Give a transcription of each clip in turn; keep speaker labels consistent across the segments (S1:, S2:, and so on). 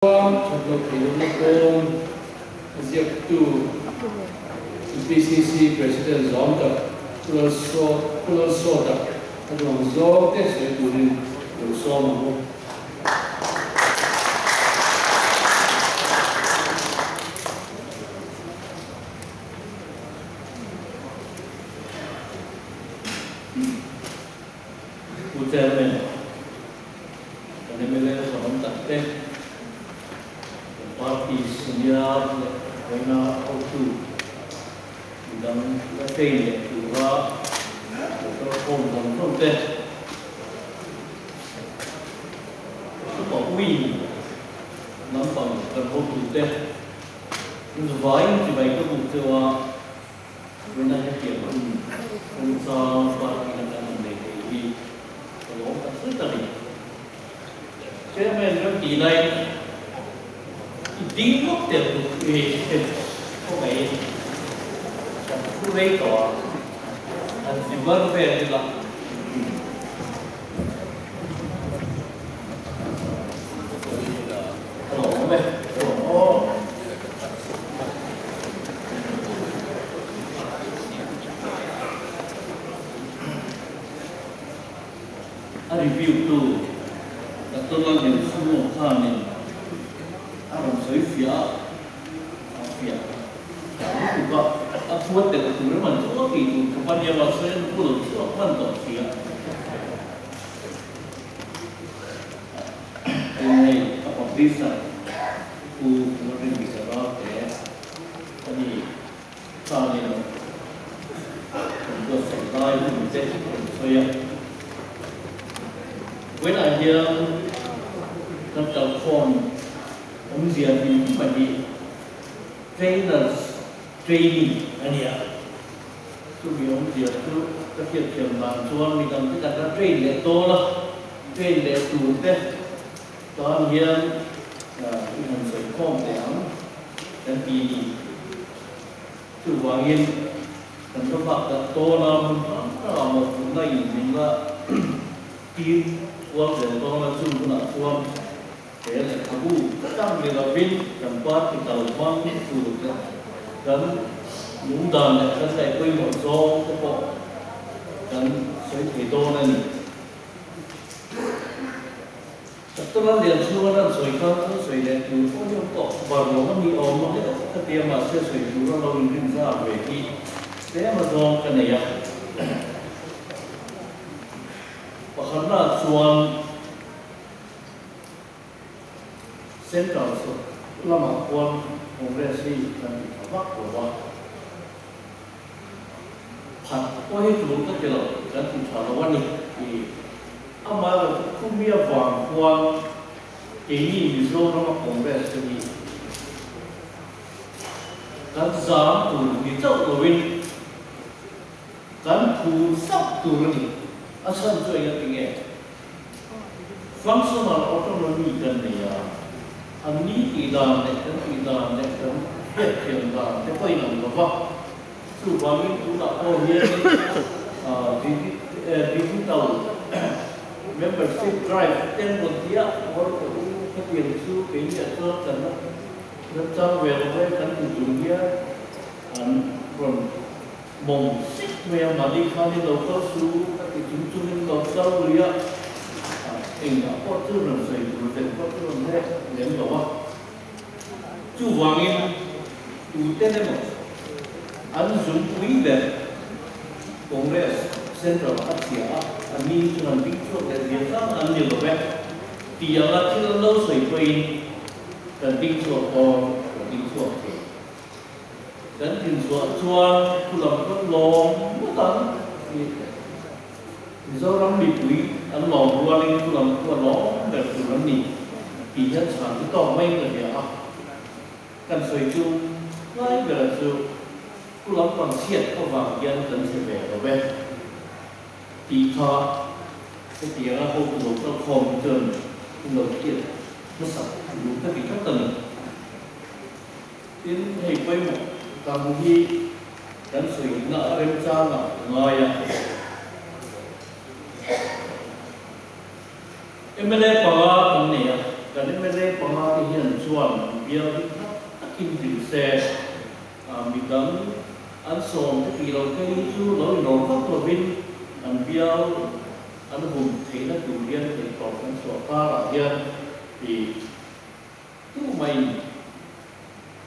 S1: Chuan that loh theih lohna kawng a ziaktu PCC President zawm tak Pu Lalsawta a duang zawng te sawi turin lo sawm ang u.
S2: Pu Chairman. Kan mla zawm tak te, kan party senior leh vawiina hotu midang la train leh tura lo kal khawm dang hlawm te, Upa Wing lampang kan hotu te, vawiin chibai ka buk cheu a. Vawiina hetiang hun remchang party na kan han nei thei hi ka lawm tak zet a ni. Chairman ram tih laiin i ding ngawt tel bawk hi khawngaihin kan thu rei tawh a, han zi var vel ila. Ka lawm e, ka lawm aw. A review tu Doctor Lallianchhunga khanin a rawn sawi fiah a, a fiah lutuk a, a phuat tel tur emaw an chu a tih tur khawp a nia mahse an pu lo chhuak hman tawh si a. Tin hei a publisher Pu Lalrinbisa Ralte a ni. Chuanin kan buatsaih lai hun te kan sawi a. Vawiinah hian kan kalkhawm awmzia hlim hlim a hi Trainers Training a ni a. Chumi awmzia chu ka hriatthiam dan chuan midangte kan la train leh dawn a, train leh tur te tan hian i han sawi khawm teh ang kan ti ni. Chuvangin kan va bak tak tawn a, hmun hrang hrangah mawhphurhna in min la tir kual zel dawn a, chung hunah chuan he lehkhabu chang ni lovin kan party kal hmang tur te, kan lungdan leh kan ngaih pawimawh zawng te pawh kan sawi thei dawn a ni. Doctor Lallianchhunga lan sawi kha chu sawi leh tur pawh hi awm tawh bar lo a ni awm a hle ka ti a, mahse sawi tur a lo inrin zar ve hi tlem a zawng ka nei a. Pakhatnaah chuan Central lamah khuan Congress hi kan ti tha vak lo a. Phat pawh hi tul ka ti lo, kan ti tha lo a ni tih amaherawhchu khumi avang khuan keini Mizorama Congress te hi kan zam tur ni chauh loin kan phur sauh tur a ni. A chhan chu eng a ti nge? Functional autonomy kan nei a, an ni tih dan leh kan tih dan leh kan hriatthiam dan te pawh in ang lo va. Chuvangin tunah pawh hianin digital membership drive te an rawn ti a, work u khatiang chu keiniah chuan kan la chang ve lo e kan ti chung hian an rawn Mawng sek mai a, mahni khanin lo kal su ka ti chung chungin lo kal lui a, engah pawh chu rawn sawi tur tel pawh chu rawn hre lem lo a. Chuvangin tuten emaw an zungpui ber Congress Central a chhia a, an ni hi chu han ding chhuak leh zia zang an ni lo ve tih anga thil an lo sawi pawhin kan ding chhuak dawn, kan ding chhuak thei. Kan tlinchhuah chuan thu lam kan lawm ngawt ang tih Mizoram mipui an lawm rualin thu lam chu a lawm ber tur an ni tih hian chhan chu tawk mai ka hria a. Kan sawi chu tlai bera chu thu lam pang chhiat avang hian kan che ve lo ve tih kha hetianga hotu lo kalkhawm hi chuan in lo hriat hmasak duh ka ti tlat a ni. Tin, hei pawimawh dang hi kan sawina a remchangah ka ngai a. Mla panga kan nei a, kan Kan mla panga te hian chuan an bial hi khat takin vil se, midang an sawm te tih loh phei hi chu lo inrawlh vak lovin an bial an hum theihna tur hian theihtawp kan chhuah karah hian i tu maiin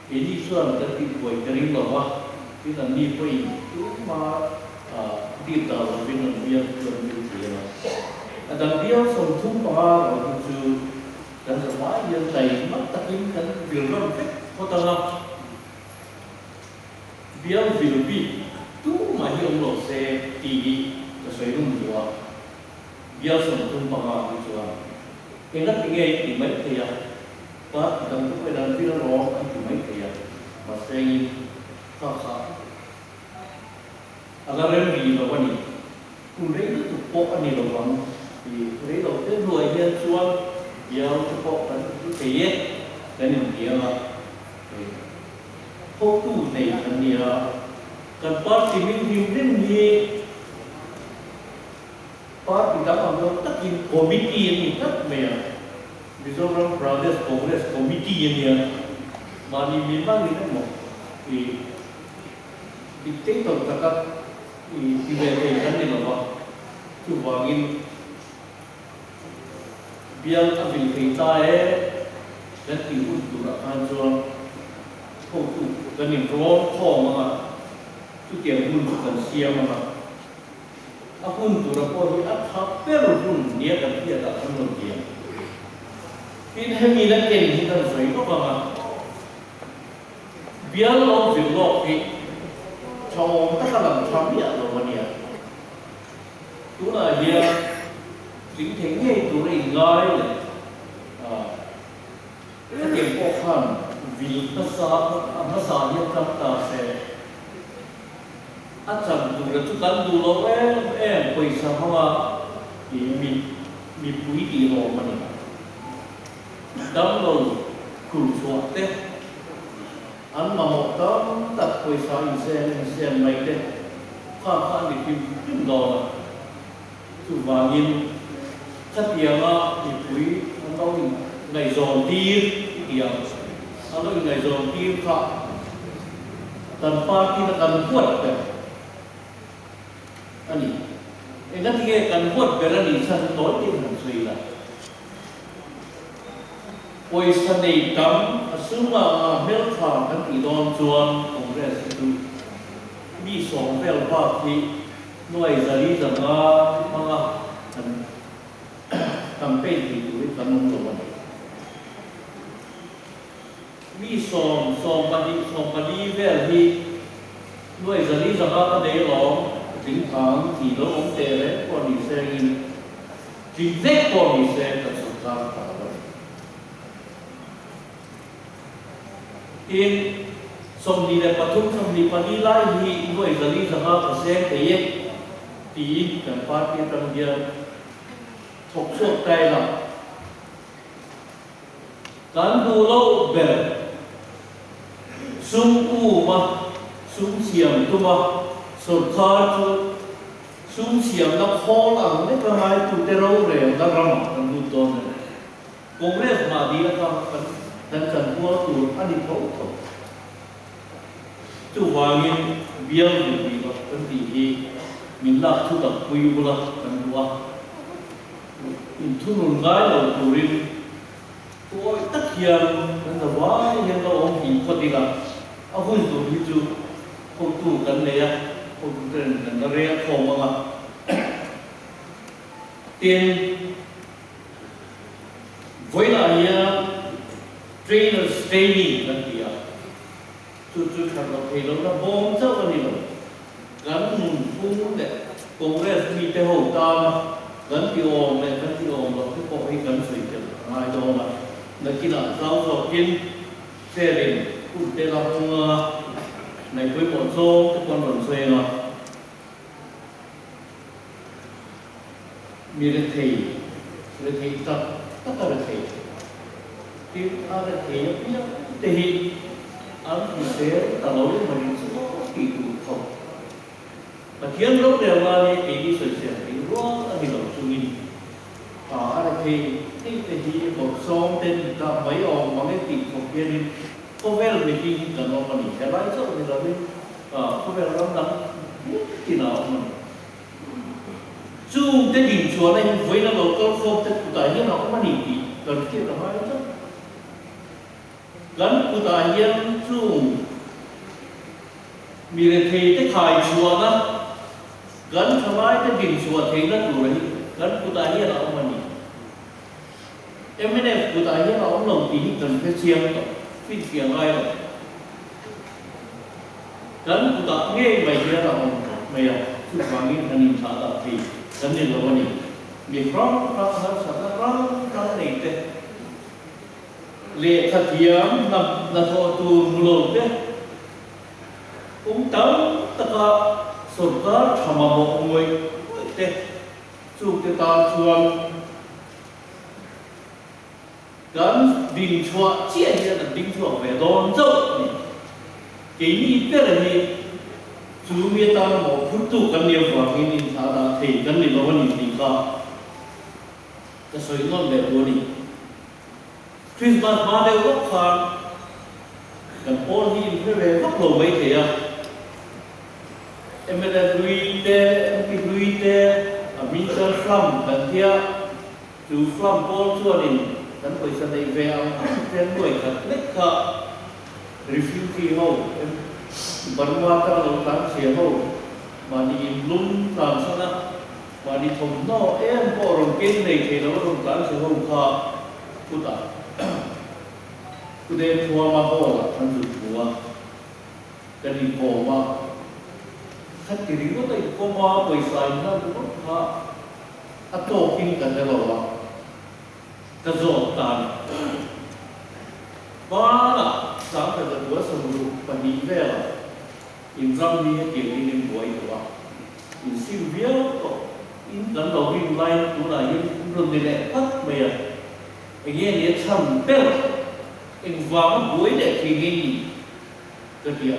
S2: keini chuan kan tihbuai ka ring lo va, tin anni pawhin tuma dip dah lovin an bial chu an vil thei a. A dang bial 35 rawh hi chu kan zavai hian taima takin kan vil rawn vek phawt ang a, bial vil bik tumah hi awm lo se tih hi ka sawi rum duh a, bial 35 hi chuan engati nge i ti mai thei a, party dang te pawhin an vil rawng an ti mai thei a, mahse in kha kha a la rem rih lo a ni. Kum rei lutuk pawh a ni lo vang tih rei lo te hnuai hian chuan bial te pawh kan hlu thei e kan inti ang a, hei hotu nei kan ni a, kan party hming hrim hrim hi party dang ang lo takin committee a ni tlat mai a, Mizoram Pradesh Congress Committee a nia, mahni mimangin emaw tih dictator taka I ti ve thei kan ni lo va, chuvangin bial a vil thei ta e kan tih hun turah khan chuan hotu kan inrawn khawm ang a, chutiang hun chu kan siam ang a, a hun tura pawh hi a tha ber hun nia kan hriatah kan rawn ti ang. Tin, hemi la ken hi kan sawi lawk ang a. Bial lo vil lawk hi tha awm taka lang tha miah lo a nia. Tunah hian tling thei ngei tura inngai leh hetiang pawh khan vil hmasa a hmasa hian tang ta se a chan tura chu kan duh lo em em pawisa hmanga mipui tih lawm a ni. Damlo khur chhuah te, an mamawh tam tak pawisa insen insen mai te kha kha a ni hrim hrim dawn a. Chuvangin khatianga mipui an lo inngaihzawn tir i ti ang, an lo inngaihzawn tir kha kan party na kan huat ber a ni. Engatinge kan huat ber a nih chhan tawi te han sawi ila. Pawisa nei tam a sum ah nga hmeltha kan tih dawn chuan Congress hi chu mi sawm vel bak hi nuai zali zanga hmanga kan campaign thei turin kan awm lo a ni. Mi sawm, 12, 14 vel hi nuai zali zanga ka nei alawm, tling phang tih lo awm teh reng pawh ni sengin Tling vek pawh ni se kan sawrkar ta lo. Tin, 23, 24 lai hi nuai zali zanga ka seng thei e tiin kan party atang hian thawk chhuak ta ila kan duh loh ber sum um a, sum siam tum a sawrkar chu Sum siamna khawl ang leka ngaitute rorelna ramah kan lut dawn a ni. Congress mahni atang kan kan chanpual tur a ni tho tho. Chuvangin bial vil bik lo kan tih hi min lak thu tak pui ula kan duh a. Inthunun ngai lo turin thuawih tak hian kan za vai hian lo awm hih phawt ila a hun tur hi chu Hotu kan nei a, hotu ten kan la rel khawm ang a. Tin, vawilah hian trainers training kan ti a, chu chu that loh thei lohna bawm chauh a ni lo. Kan nunphung leh Congress mite ho tana kan ti awm leh kan ti awm loh te pawh hi kan sawi tel a ngai dawn a. Nakinah zau zawkin Chair-in hun te la hmung a, ngaih pawimawh zawng te pawh an rawn sawi ang a. Mi rethei, rethei tak tak a rethei. Tin, a rethei apiang te hi an hrisel ta lo emaw ni chu tih tur khawp. Pathian rorel nan hi keini sawisel thei rual a ni lo chungin. A rethei thei te hi bawrhsawm te ni ta mai awm mang e tih khawp hianin khawvel mihring hi kan awm a ni. Helai chauh ni lovin khawvel ram dang hmun tinah a awm a ni. Chung te ding chuan a invawiin a lo kal khawm te kutah hian a awm a ni tih kan hriat a ngai chauh. Kan kutah hian chung mi rethei te khai chhuahna, kan thalai te ding chhuah theihna tur hi kan kutah hian a awm a ni. Mnf kutah hian a awm lo tih hi kan hre chiang tawh, finfiah ngai lo. Kan kutah ngei mai hian a awm tlat mai a, chuvangin han inthlah dah thei kan ni lo a ni. Mi hrang hrang harsatna hrang hrang nei te, lehkha thiam hnathawh tur hmu lo te, kum tam taka sawrkar tha mamawh ngawih ngawih te, chungte tan chuan Kan ding chhuah chiah hian an ding chhuak ve dawn chauh a ni. Keini ber hi chu mi atana mawhphurtu kan nih avangin inthlah dah thei kan ni lo a ni tih kha ka sawi nawn leh duh a ni. Christmas hma deuh vak khan kan pawl hi inhre ve vak lo mai thei a. Mla hlui te, MP hlui te, a Mister Flam kan tia. Chu flam pawl chuanin kan pawisa neih ve ang ang tlem nuai khat lek kha refugee ho, Burma atanga lo tlan chhia ho, mahni in lum tlan san a, mahni thawmhnaw em pawh rawn keng nei thei lo a rawn tlan chhe ho kha kutah Kudem Thuama Hall ah kan zut hmu a, kan inkawm a, khati ringawt a inkawm a, pawisa inhlan ringawt kha. A tawkin ka hre lo a, ka zawt ta a ni. Hmanah 1962 velah in ram hi hetiang in in buai tawh a, in sim viau tawh in kan lo rin laiin tunah hian in rawn ni leh phat mai a, enge ni a chhan ber engvanga buai leh thei nge ni ka ti a.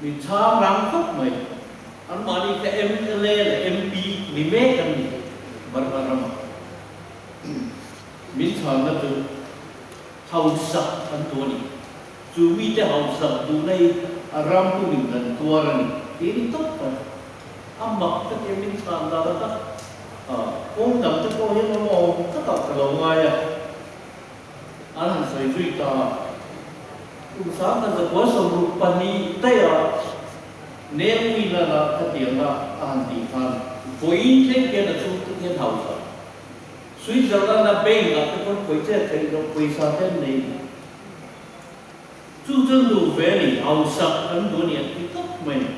S2: Min chhang rang khawp mai. Anmahni kha mla leh MP ni mek an ni Burma ramah. Min chhanna chu hausak an duh a ni. Chu mite hausak duhna hi a ram pumin kan tuar a ni tih a ni tawp mai. A mak ka tia min chhan dan ata kawng dang te pawh hian awm awm takah ka lo ngai a. An han sawi zui ta a, kum 1962 daih a Nengui lala khatianga a han tih khan vawiin thleng hian a chhungte hian hausa Switzerland a bank ah te pawn khawih chet theih loh pawisa te an nei ni. Chu chuan duh ve a ni, hausak an duh a ni an ti tawp mai ni.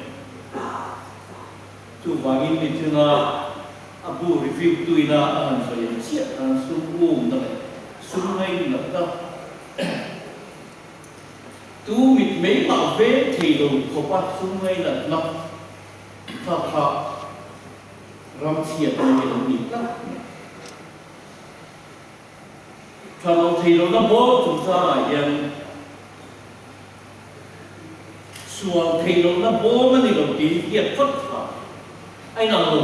S2: Chuvangin mi chunga a bu review tuina a han sawi ang chiah khan sum umna leh sum ngainatna tu mit mai mah veng thei lo khawpa sum ngainatna kha kha ram chhiatna hi lo ni tlat mai. Tha lo thei lohna bawk chungchangah hian sual thei lohna bawm a ni lo tih hi hriat phawt tha a inang lo.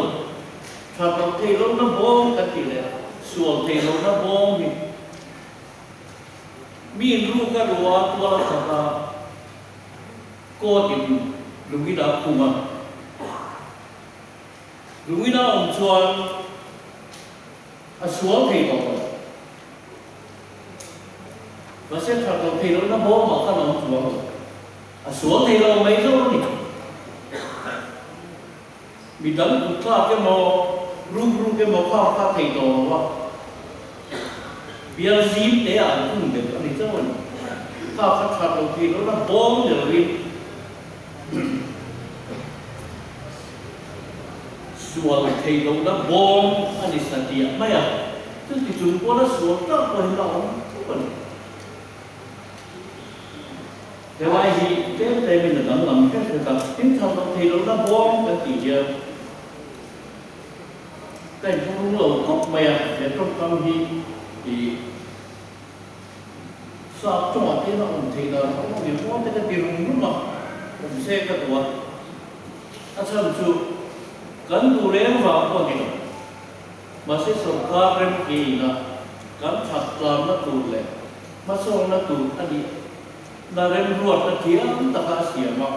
S2: Tha lo thei lohna bawm kan tih leh sual thei lohna bawm hi mi inruk a rua tual a that a, court in lungin a khum a, lungin a awm chuan A sual thei tawh lo. Mahse that loh theih lohna bawmah khan a awm chuang lo. A sual thei lo mai zawk a ni. Mi dang kut tlak emaw, ruk ruk emaw kha kha thei tawh lo a. Bial zim te ah an khung deuh a ni chauh a ni. Kha kha that loh theih lohna bawm ni lovin. Sual theih lohna bawm a ni sa tiah mai a, chuti chung pawn a sual tak pawh hi la awm thup a ni. Helai hi tlem tlemin a danglam hret hret a, tin that loh theih lohna bawm kan tih hian ka inthawrung lo khawp mai a, he tawngkam hi ih Sap tawngah te hian a awm theih dan a awm ang em aw te ka ti rum rum a, awm se ka duh a. A chhan chu kan duh reng vang pawh a ni lo. Mahse sorkar remkeina kan that tlanna tur leh hmasawnna tur a nih na remruatna thiam taka a siam a,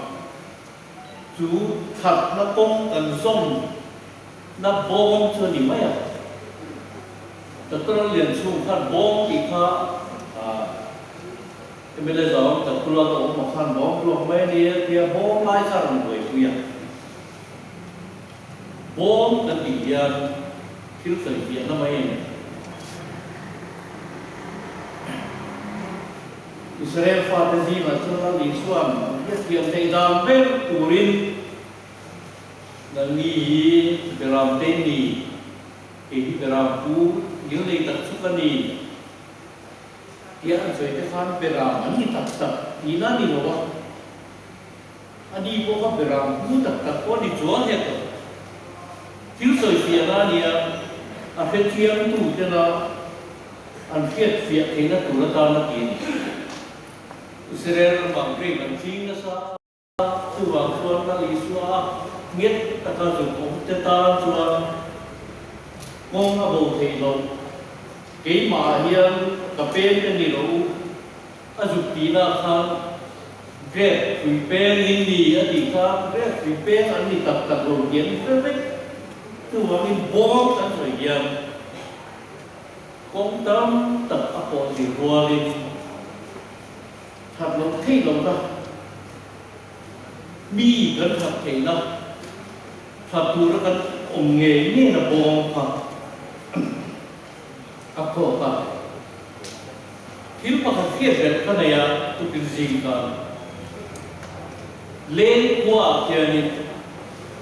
S2: chu thatna kawng kan zawm na bawm chu a ni mai a. Doctor Lianchhung khan bawm tih kha mla zawng Takula ka awm ah khan bawm ruak mai a ni a tia bawm lai kha a rawn buaipui a. Bawm kan tih hian thil sawi fiahna mai a ni. Israel fate zingah chuan Lal Isua'n hriatthiam theih dan ber turin Nangni hi Beram te ni, kei hi Beram pu ngilnei tak chu ka ni tia an sawi te khan Beram an ni tak tak tihna a ni lo a. A ni pawh kha beram pu tak tak pawh a ni chuang hek lo. Thil sawi fiahna a nia, a hrethiamtu tena an hriat fiah theihna tur atan a ti a ni. Israel ramah grape an ching nasa a, chuvang chuan Lal Isua a nghet taka zuk awm te tan chuan kawng a bo theih loh. Keimah hian ka pen te ni lo u. A zuk tihna khan Grep pui peng in ni a tih kha grep pui peng an ni tak tak lo tih an hre vek. Chuvangin bawm kan sawi hian kawng tam tak a pawh zir rualin that loh theih lohna, mi kan that theihna, that tura kan awm ngei ngeina bawm kha a khawk a. Thil pakhat hriat belh ka nei a, tukin zing khan leng khuaah khianin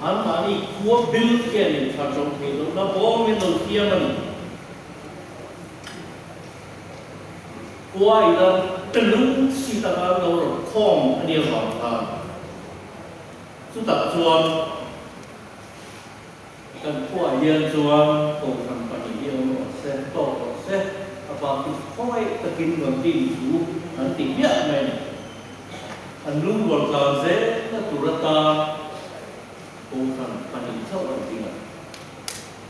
S2: anmahni khua bil khianin thla ṭawng theih lohna bawngin lo siam a ni. Khua ila lung si taka lo rawn khawm a nih avang khan chutah chuan Kan khuaah hian chuan kohhran pahnih hi awm rawh se, tawk rawh se, a bak hi khawngaih takin rawn tin chu an ti hmiah mai a ni. An lungrual tlan zelna tur atan kohhran pahnih chauh an ding a.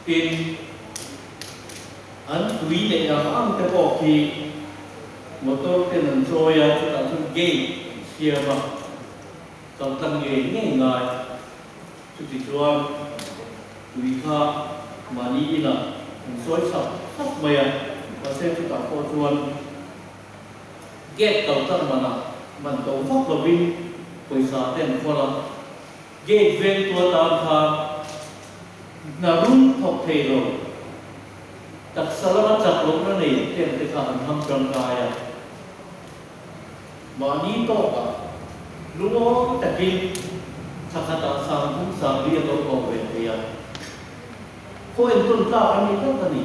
S2: Tin, an tui neih ang ang te pawh khi motor ten an chawi a, chutah chuan gate an siam a, kaltlang ngei ngei ngai. Chutichuan tui kha mahni inah an sawi chak chak mai a, mahse chutah pawh chuan gate kal tak manah man to vak lovin pawisa te an khawl a, gate vengtu atan khan hna rum thawk thei lo, taksa lama chak lohna nei ten te kha an ham tangkai a. Mahni tawkah lungawi takin thla khatah sangthum sangli a lo hlawh ve thei a. Khaw entawn tlak an ni tlat a ni.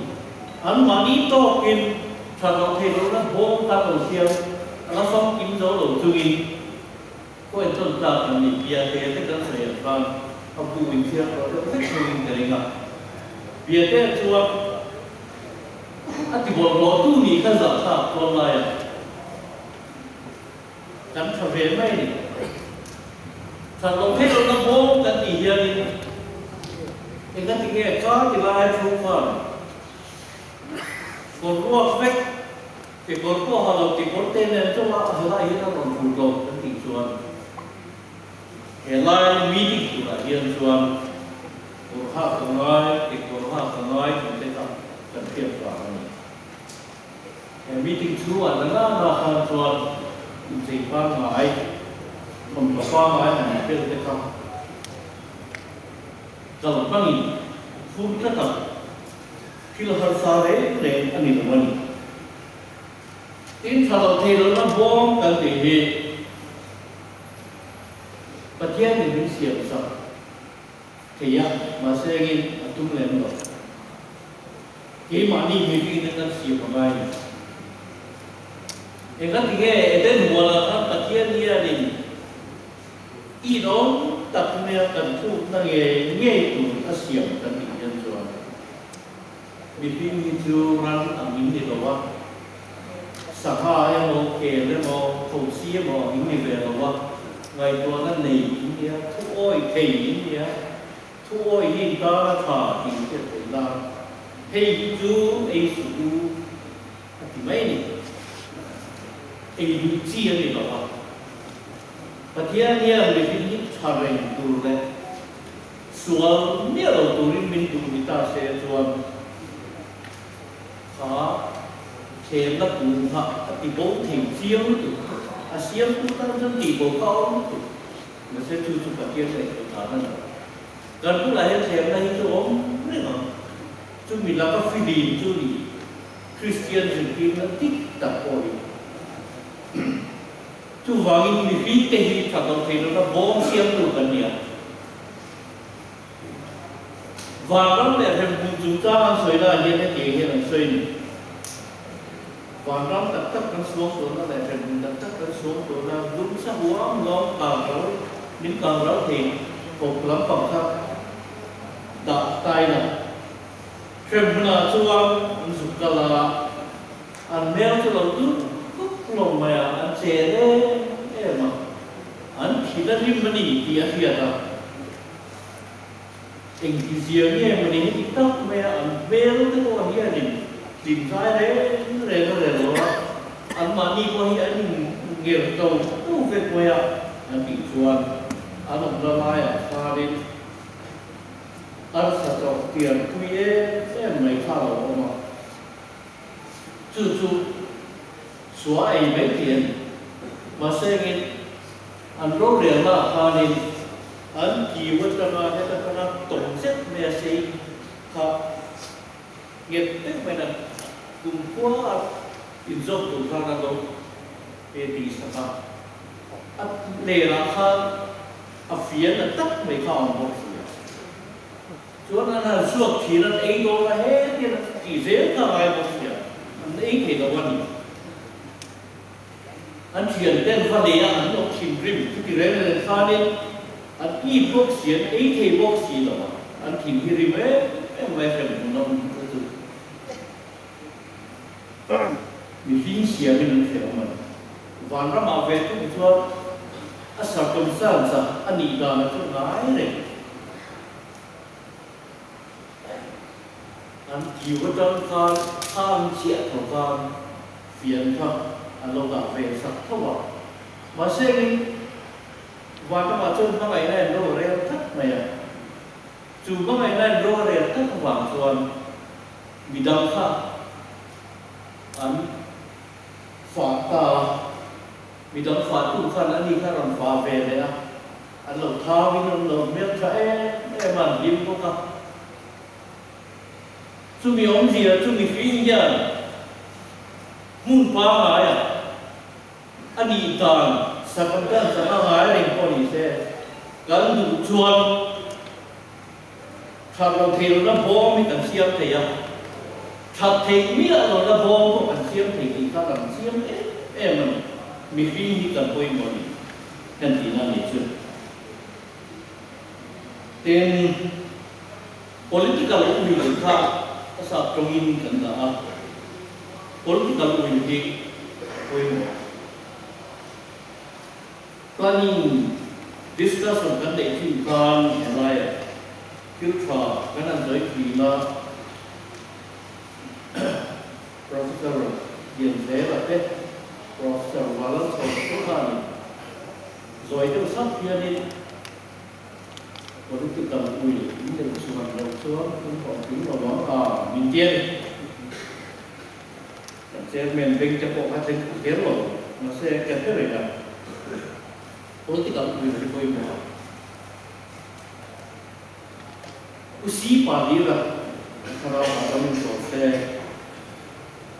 S2: An mahni tawkin tha loh theih lohna bawm kha lo siam a la famkim zo lo chungin khaw entawn tlak an ni. Biate te kan sawi ang khan a bu inchhiar tawh deuh vek chungin ka ring a. Biate chuan A ti bawlhhlawhtu nih kha zahthlak tual laia kan tha ve mai a ni. That loh theih lohna bawm kan tih hianin engati nge kar ti lai thu khan kawr ruak vek kekawr pawh ha lo kekawr te nen chauha a helai hian a rawn fur lo kan tih chuan Helai meeting turah hian chuan kawr hak ka ngai, kekawr hak ka ngai tih te kha kan hriat vang a ni. He meeting chhungah na na na khan chuan inchei pangngai, thawmhnaw pangngai han inbel te kha kal hmangin fur tlat a, thil harsa reng reng a ni lo a ni. Tin, tha loh theih lohna bawm kan tih hi Pathian in min siam sak thei a, mahse engin a tum lem lo. Keimahni mihringin a kan siam a ngai ni. Engati nge Eden hualah khan Pathian hianin in awm tak maia kan tlukna ngei ngei tur a siam kan tih hian chuan mihring hi chu ran ang in ni lo a, Sangha emaw, kel emaw, thosi emaw ang in ni ve lo a, ngaihtuahna nei in nia, thu awi thei in nia, thu awi hi in tan a tha tih hriat theih nan. Hei hi chu ei suh u a ti mai a ni. Ei duh chi a ni lo a. Pathian hian mihring hi tha reng tur leh sual miah lo turin min duh ni ta se chuan kha thlemna kung kha a ti bo thei chiang lutuk. A siamtu tan chuan tih bo kha a awm lutuk. Mahse chu chu Pathian ngaihtuah dan a ni. Kan bulah hian thlemna hi chu awm reng ang. Chumi laka filim chu ni Kristian zirtirna dik tak pawh hi. Chuvangin mihringte hi tha lo thei lova bawm siam tur kan ni a. Vanram leh hremhmun chungchang an sawi lai hian hetiang hian an sawi a ni. Vanram tak tak kan suang tawhna leh hremhmun tak tak kan suang tawhna lum sa huam huam kang ro min kang ro thei kawp lampang kha dah tai la. Hremhmunah chuan an zuk kal a, an hmel chu lo dur khup hlawm mai a, an che em em a, an thil a rim a ni tih a hriat a. Engtizia nge mawni heti tak mai a, an hmel te pawh hianin hlim zai reng reng a rel lo a, anmahni pawh hi an innger to to vek mai a, an tih chuan an awmna laiah khanin arsa chawk tiang pui em em mai kha a lo awm a, chu chu chua ei mai thei a ni. Mahse engin an rorelnaah khanin an kiu atanga heta tanga tawng zet mai a sei kha nghet deuh maiin a kumkhua a inzawm tur khan a lo pe tih sak a, a lerah khan a fian a tak mai kha a awm bawk si a. Chuan an han suak thin an ei dawn a hetiang an tih zel kha a ngai bawk si a, an ei thei lo a ni. An thian ten va nei a an awk thin rim chuti reng reng khanin an it bawk si an ei thei bawk si lo a, an thin hi rim em em mai hrem hmuhnawm te chu mihring siamin an hre awm a ni. Vanramah ve thung chuan a circumstance a a nih dan a chu ngai reng. An kiu atang khan thang chiah tho khan fian kha an lo dah ve sak tho a. Mahse in vanramah chuan hmangaihna in ro a rel tlat mai a. Chu hmangaihna in ro a rel tlat avang chuan midang kha an fah ta a. Midang fahtu khan ani kha rawn fah ve leh a. An lo thau in an lo hmel tha em em a, an hlim bawk a. Chumi awmzia chu mihring hian hmun pangngai ah a nih dan circumstance anga ngai reng pawh ni se, kan duh chuan that lo thei lohna bawm hi kan siam thei a, that theih miah lohna bawm pawh kan siam thei tih kha kan siam em em a ni. Mihring hi kan pawimawh a ni. Kan tihna a nih chu. Tin, political will kha a sap tawngin kan dah a, political will hi pawimawh. Planning discussion kan neih thin khan helaiah thil tha kan han sawi thin a, Professor Lianzela te, Professor Valalchhawna te khanin zawi deuh sap hianin political will in neih chuan loh chuan kan hlawhtling lo ang a, min ti a ni. Kan chairman beng te pawh kha thleng phu kher lo, mahse ka hre reng a, political will hi pawimawh a. U Si pa Lira thlarau ah ram in chawl se.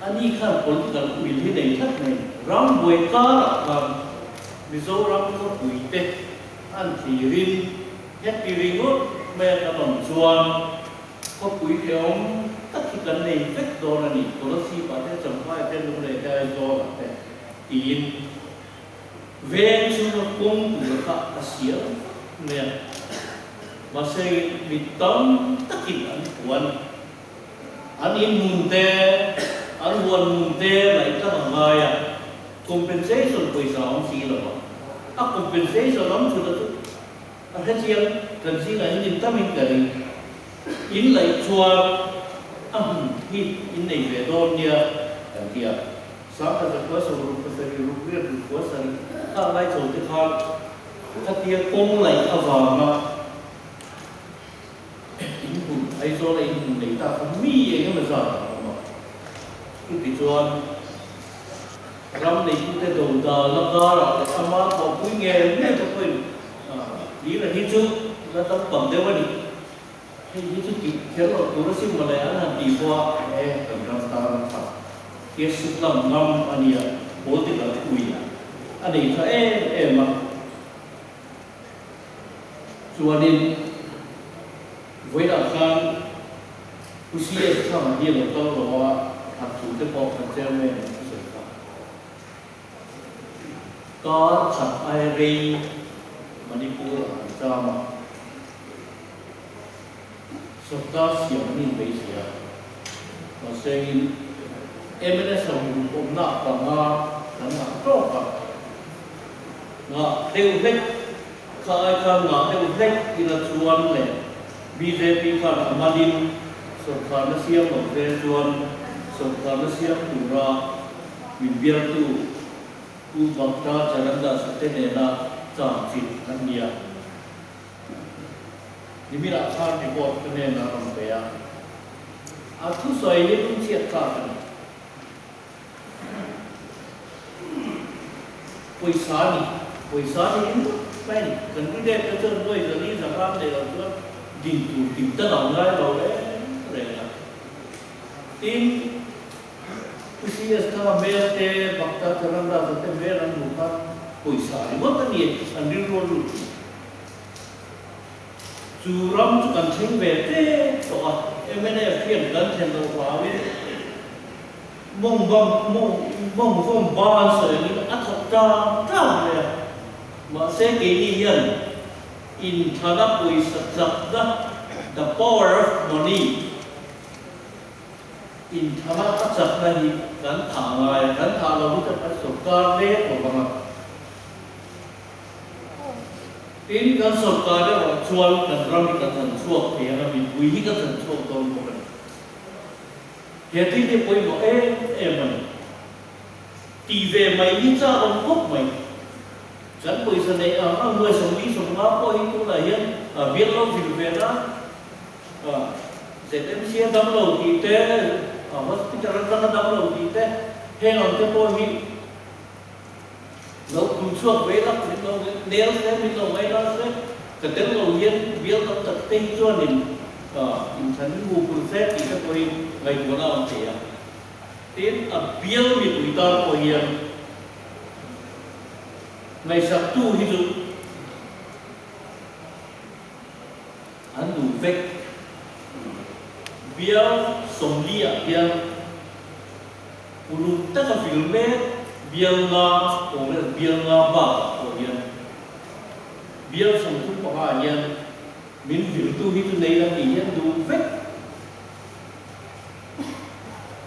S2: Ani khan political will hi nei tlat mai. Ram buai karah khan Mizoram khawpui te an thlirin heti ringawt mai a kan awm chuan khawpui hrehawm tak hi kan nei vek dawn a ni, Kolasib ah te, Champhai te, Lunglei te, Aizawl ah te tiin Veng chhunga kawng tur kha a siam vak mai a, mahse mi tam takin an puan, an in hmun te, an huan hmun te laih tlang a ngai a, compensation pawisa a awm si lo a, a compensation awm chhun a chu a hre chiang kan zingah hian in tamin ka ring. In laih chuan a. A hmun hi in nei ve dawn nia kan ti a. Sangha zakua sawruk pasarih ruk riat ruk kua sarih kha lai chho te khan khatia kawng laih avanga in hmun Aizawl a in hmun nei ta kha mi eng emaw zat an awm a. Chutichuan ram neitute do dal a karah leh ama thawhpui ngei ngei te pawhin hlira hi chu la tam pang deuh a ni. Hei hi chu tih kher loh tur a sim mawle an han tih pawh a, e kan ram tan a tha tia sut lam ngam a nia, political pui a nei tha em em a. Chuanin vawiinah khan Pu CS Thanga hi a lo kal lo a, that thu te pawh kan chairman in a sawi kha. Kar khat ai rei Manipur ah an cham a. Sorkar siam an inbeisei a, mahsengin mns ho awmna panga kan ngah tawk a, ngah deuh hlek kha ai khan ngah deuh hlek ila chuan leh bjp khan a malin sorkarna siam lo ve chuan sorkarna siam tura min bialtu Pu Bhakta Charan Das a te nena cham chilh an ni a. Niminah khan report ka nen a rawn pe a, a thusawi hi lungchhiat thlak a ni. Pawisa a ni, pawisa a ni ringawt mai a ni. Candidate te chuan nuai zali zahram nei lo chuan din tur tih ta lo ngai lo reng reng a. Tin, Pu CS Thanga hmel te, Bhakta Charan Raja te hmel an hmuh khan pawisa ringawt a ni, an rilru a lut thin. Chu ram chu kan thleng ve tlek tawh a, mnf hian kan thlen loh vangin mawng bam mawng mawng vawm ban sawi angin a thawk tang tang mai a. Mahse keini hian inthana pawisa chakna, the power of money, Inthana a chakna hi kan thah ngai a, kan thah lo hi chuan kan sawrkar mek lo vang a. Tin, kan sawrkar erawh chuan kan ram hi kan than chhuak thei ang a, mipui hi kan than chhuak dawn bawk a ni. He thil hi a pawimawh em em a ni. Tih ve mai hi chak awm khawp mai. Kan pawisa neih ang ang nuai 40 50 pawh hi tunah hian bial lo vil ve na. ZMC a dam lo tih te, hospital atanga dam lo tih te, heng ang te pawh hi lo kum chhuak ve lak min lo nel se, min lo ngai la se, ka tel lo hian bial tam tak te hi chuanin inthlan hi hmu pur se tih te pawh hi ngaihtuahna a awm thei a. Tin, a bial mipui tan pawh hian ngaihsaktu hi chu An duh vek. Bial 40 ah hian uluk taka vil mek bial nga Congress bial nga bakah pawh hian bial 35 ah hian min viltu hi chu nei la tih hi an duh vek.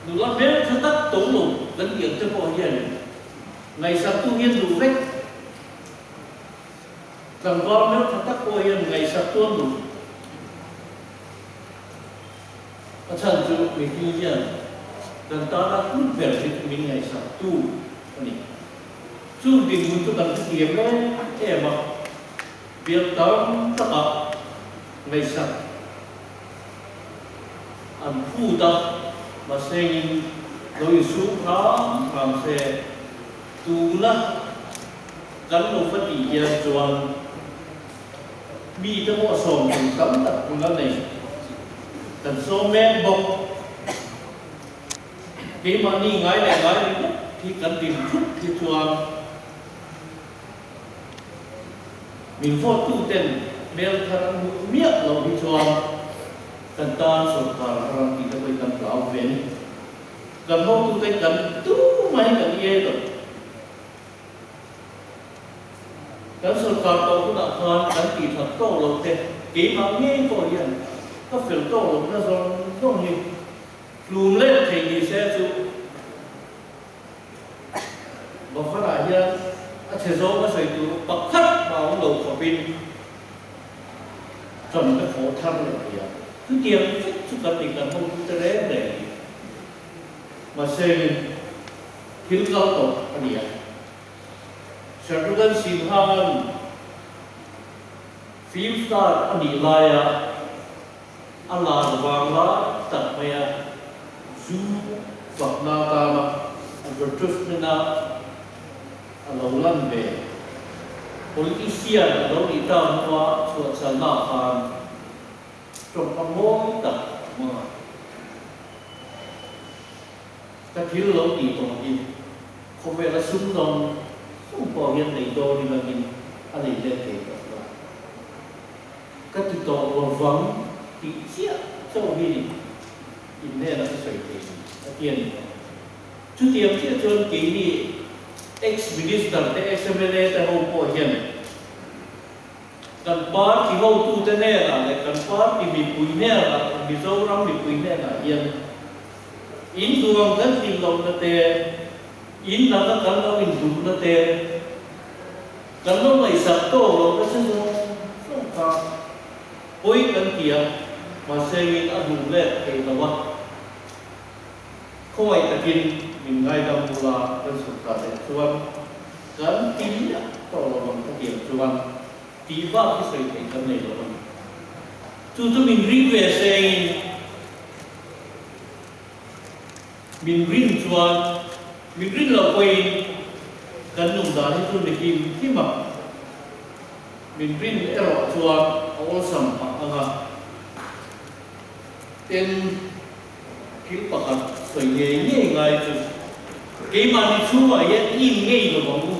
S2: Nula hmeltha tak tawng lo kan tih ang te pawh hian ngaihsaktu hi an duh vek. Tlangval hmeltha tak pawh hian ngaihsak tuan duh. A chhan chu mihring hian kan tana hlut ber hi chu min ngaihsak tu a ni. Chung dinhmun chu kan hrethiam em em a, biak tam takah ngaihsak an phut a, mahsengin lo insum hram hram se tuna Kan lo va tih hian chuan mite pawh sawm tur tam tak hun a nei. Kan sawm mek bawk. Keimahni ngai leh ngai ringawt hi kan din thut hi chuan min vote tu ten hmel thar an hmuh miah loh hi chuan kan tan sawrkar a ram tih te pawh hi kan hlau ve a ni. Kan hotute kan tumah hi kan iai lo. Kan sawrkar tawh hunah khan kan tih that tawk loh te, keimah ngei pawh hian ka fel tawk lohna zawng zawng hi tlum let thei ni se chu Bafana hian a chhe zawng a sawi tur pakhat mah awm lo khawpin ṭan ka thawh thar leh thei a. Chutiang vek chu kan ni kan hotute reng reng hi. Mahse thil kal tawh a ni a. Shatrughan Sinha-a'n film star a nih laia a lar vang lai tak maia zu fakna atana advertisement-a a lo lan ve. Politician a lo nih ta hnua chhuahchhalna khan tawngka mawi tak a hmang a. Ka thil lo tih tawh hi khawvela sum dawng sum pawh hian nei dawn in angin a nei let thei tawh lo. Ka ti tawh lovang tih chiah chauh hi ni inhnenah ka sawi thei ni a ti a ni. Chutiang chiah chuan keini ex-minister te, ex-MLA te ho pawh hian kan party hotute hnenah leh kan party mipui hnenah, kan Mizoram mipui hnenah hian in duang kan tlin lohna te, in laka kan lo induhna te, kan lo ngaihsak tawk lohna che zawng zawng kha pawi kan ti a, mahse in a hmu let thei lo a. Khawngaih takin min ngaidam bula kan sawrkar leh chuan kan ti miah tawh lo ang ka tiang chuan tih bak hi sawi theih kan nei lo a ni. Chu chu min ring ve sengin min rin chuan min rin loh pawhin kan nung dan hi chu ni him him a, min rin erawh chuan a awlsam phah ang a. Tin. Thil pakhat sawi ngei ngei ngai chu keimahni chhungah hian in ngei lo ang u.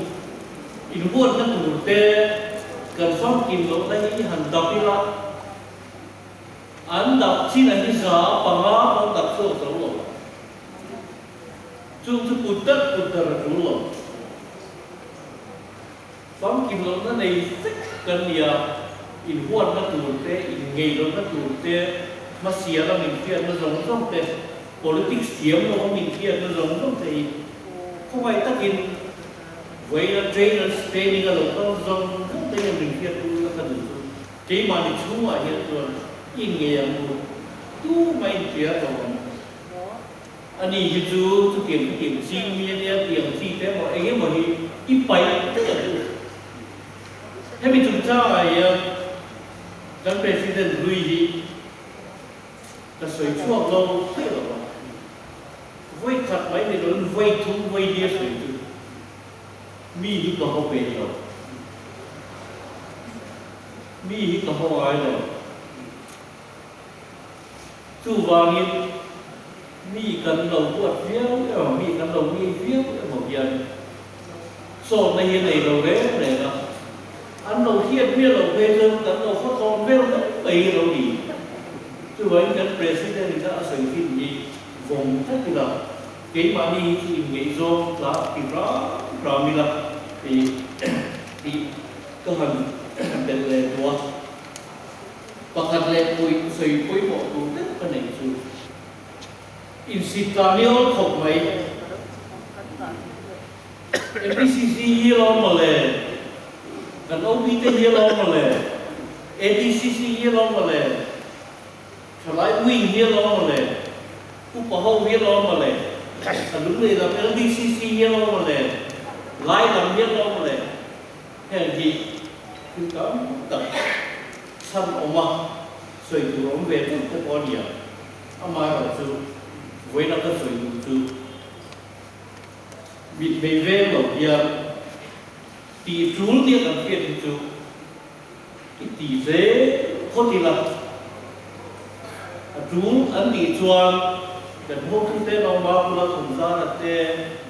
S2: Inhuatna tur te kan famkim lohna hi han dap ila, an dap chin a hi 5% pawh dap chhuak zo lo. Chung chu kut darh kut darh a tul lo. Famkim lohna nei vek kan ni a, inhuatna tur te, inngei lohna tur te, hmasiala min hriatna zawng zawng te, politics thiam loha min hriatna zawng zawng te hi khawngaih takin vawiina trainers training a lo kal zawng zawng te hian min hriat tur la ka duh chu keimahni chhungah hian chuan inngei ang u, tumah inhria lo ang. A ni hi chu chutiang chutiang ching mi a nia tiang chi te emaw eng emaw hi i paih daih ang u. Hemi chungchangah hian kan President hlui hi ka sawi chhuak lo theih lo a, vawi khat mai ni loin vawi thum vawi li a sawi chu mi hi ka haw peih lo, mi hi ka haw ngai lo. Chuvangin, mi kan lo huat viau emaw, mi kan lo ngei viau emaw hian sawmna hi a nei lo reng reng a, an lo hriat miah loh phei chuan kan lo khawthlawm vel mai mai hi a lo ni. Chuvangin kan President in kha a sawi thin hi vawng tlat ila, keimahni hi chu inngeihzawng tla ti ram ram ila tih ka han belh leh duh a. Pakhat leh pawih sawi pawimawh tur deuh ka nei chu insit tlan i awl khawp mai. MPCC hi alawm mawle, kan OB te hi alawm mawle, ADCC hi alawm mawle, Thalai Wing hi alawm mawle, Upa ho hi alawm mawle, a lunglei lam LDCC hi alawm mawle, Lai lam hi alawm mawle. Heng hi thil tam tak chhan awm a, sawi tur awm ve deuh te pawh a ni ang. Amaherawhchu, vawiin a ka sawi duh chu mitmei veng lo hian tih tul nia kan hriat hi chu i ti zel phawt ila, a tul an tih chuan kan hotute Lawma Pula Thawmzara te,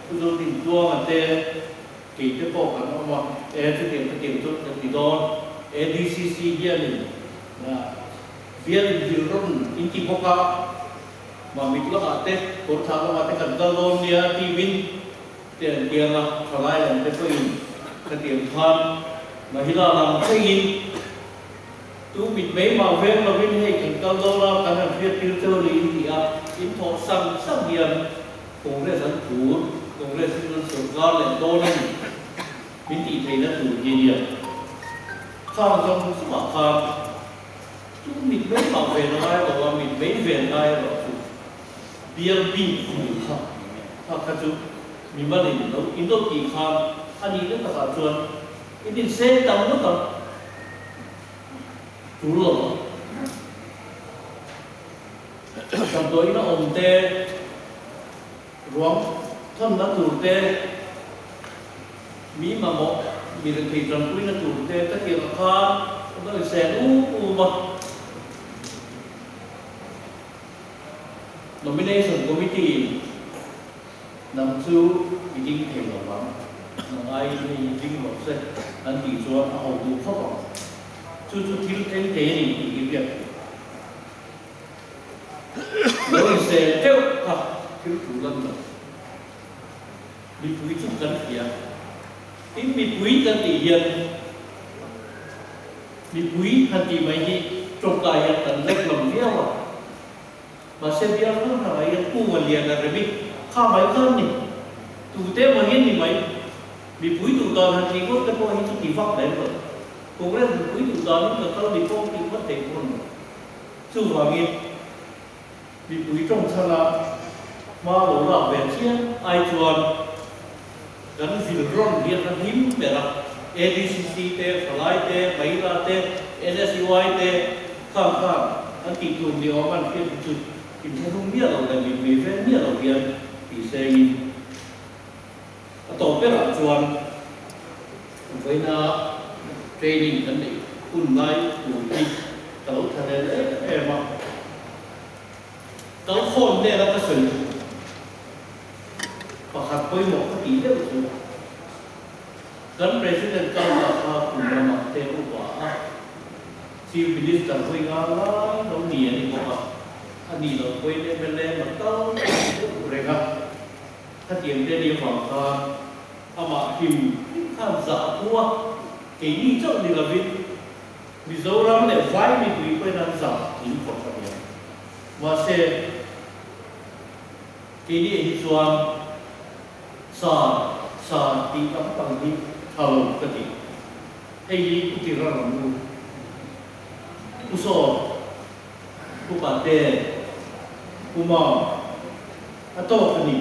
S2: Pu Zodintluanga te, Kei te pawh kan awm a, e chutiang chutiang chu kan ti dawn. ADCC hianin bial inhrilh rawn in ti bawk a, Mamit lamah te, Kawrthah lamah te kan kal dawn nia team-in te an tiang a, thalai lam te pawhin khatiang khan Mahila lam thlengin tu mit mai mah veng lovin hei kan kal dawn a, kan han hriattir cheu ni in ti a, in thawh sang sang hian Congress an phur, Congress hi chuan sorkar leh dawn a ni min tih theihna tur hi nia. Khang zawng chungah khan Chu mit mai mah ven a ngai lo a, mit mai ven ngai erawh chu bial bik fur kha kha kha chu mimal in lo in lo tih khan a nihna takah chuan in inseng tam ngawt ang tul lo ang. Damdawiin a awm te, ruang thawnna tur te, mi mamawh mi rethei tanpuina tur te ka tiang ah khan an lo inseng um um a. Nomination Committee in nang chu i ding thei lo vang, nang aiin hei hi ding rawh se an tih chuan a ho duh khawp ang. Chu chu thil thleng thei a ni tih hi biak tur. Lo insel teuh kha thil thu lan lo. Mipui chu kan hria. Tin mipui kan tih hian mipui han tih mai hi tawngkai hian kan lek lam viau a. Mahse bial hrang hrangah hian kunga lian a rem i kha mai kha an ni. Tute emaw hian ni mai. Mipui duh dan han tih ngawt te pawh hi chu ti vak lem lo. Congress mipui duh danin ka kal ni pawh tih ngawt theih pawh a ni lo. Chuvangin mipui tawng chhana hma lo lak ve chiam ai chuan kan vil rawn hian a him ber a, ADCC te, Thalai te, Mahila te, NSUI te khang khan an tih tur ni awm an hriat hi chu inthlahrung miah lo leh mipui veng miah lo hian tih sengin a tawp berah chuan vawiina training kan neih hun lai tur hi ka lo tha hlel em em a. Kalkhawm nena ka sawi duh pakhat pawimawh ka tih deuh chu kan President kalna kha kum lamah te upa a, Chief Minister hawi nga lai lo ni a ni bawk a, a nih loh pawhin mla ma tal ka ti deuh reng a. Khatiang te ni avang khan amah him him khan zah pu a, keini chauh ni lovin Mizoram leh vai mipui pawhin an zah tling khawp a nia. Mahse, keini hi chuan sa sa tih lampang hi tha lo ka ti. Hei hi u tir a rawn u. U Saw, U Pate, U Mam, A tawk a ni.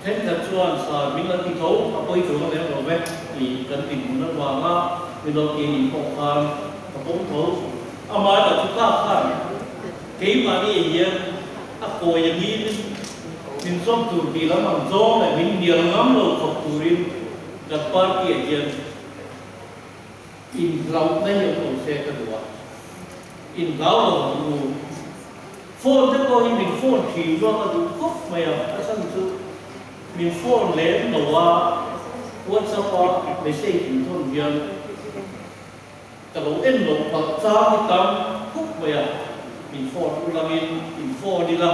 S2: Thenkhat chuan sa min an ti tho, a pawi chuang a leng lo ve tih kan dinhmun avanga min lo ti nih pawh khan ka pawm tho. Amah erawh chu kak khan keimahni hian a kawi a ngin min zawm tur tih lam ang zawng leh min hnial ngam lo khawp turin kan party-ah hian Inhlauhna hi awm lo se ka duh a, inhlau lo ang u. Phone te pawh hi min phone thin ruak a duh khawp mai a, a chhan chu min phone lem lo a, WhatsApp a message in thawn hian ka lo en loh palh chang hi tam khawp mai a, min phone u langin in phone ila,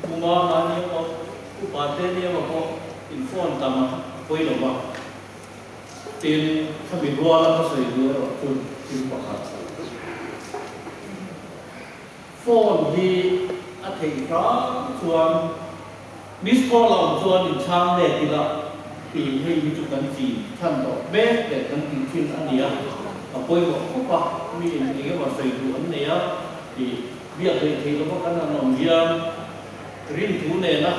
S2: Puma mahni emaw upa te ni emaw pawh in phone tam a pawi lo va. Tin, khami ruala ka sawi duh erawh chu thil pakhat. Phone hi a theih hram chuan miss call a awm chuan inchhang let ila tih hei hi chu kan chi chhan tawh mek leh kan tih thin a ni a, a pawimawh khawp a, mi in eng emaw sawi duh an nei a tih biak theih theih lova kan han awm hian rinthu nena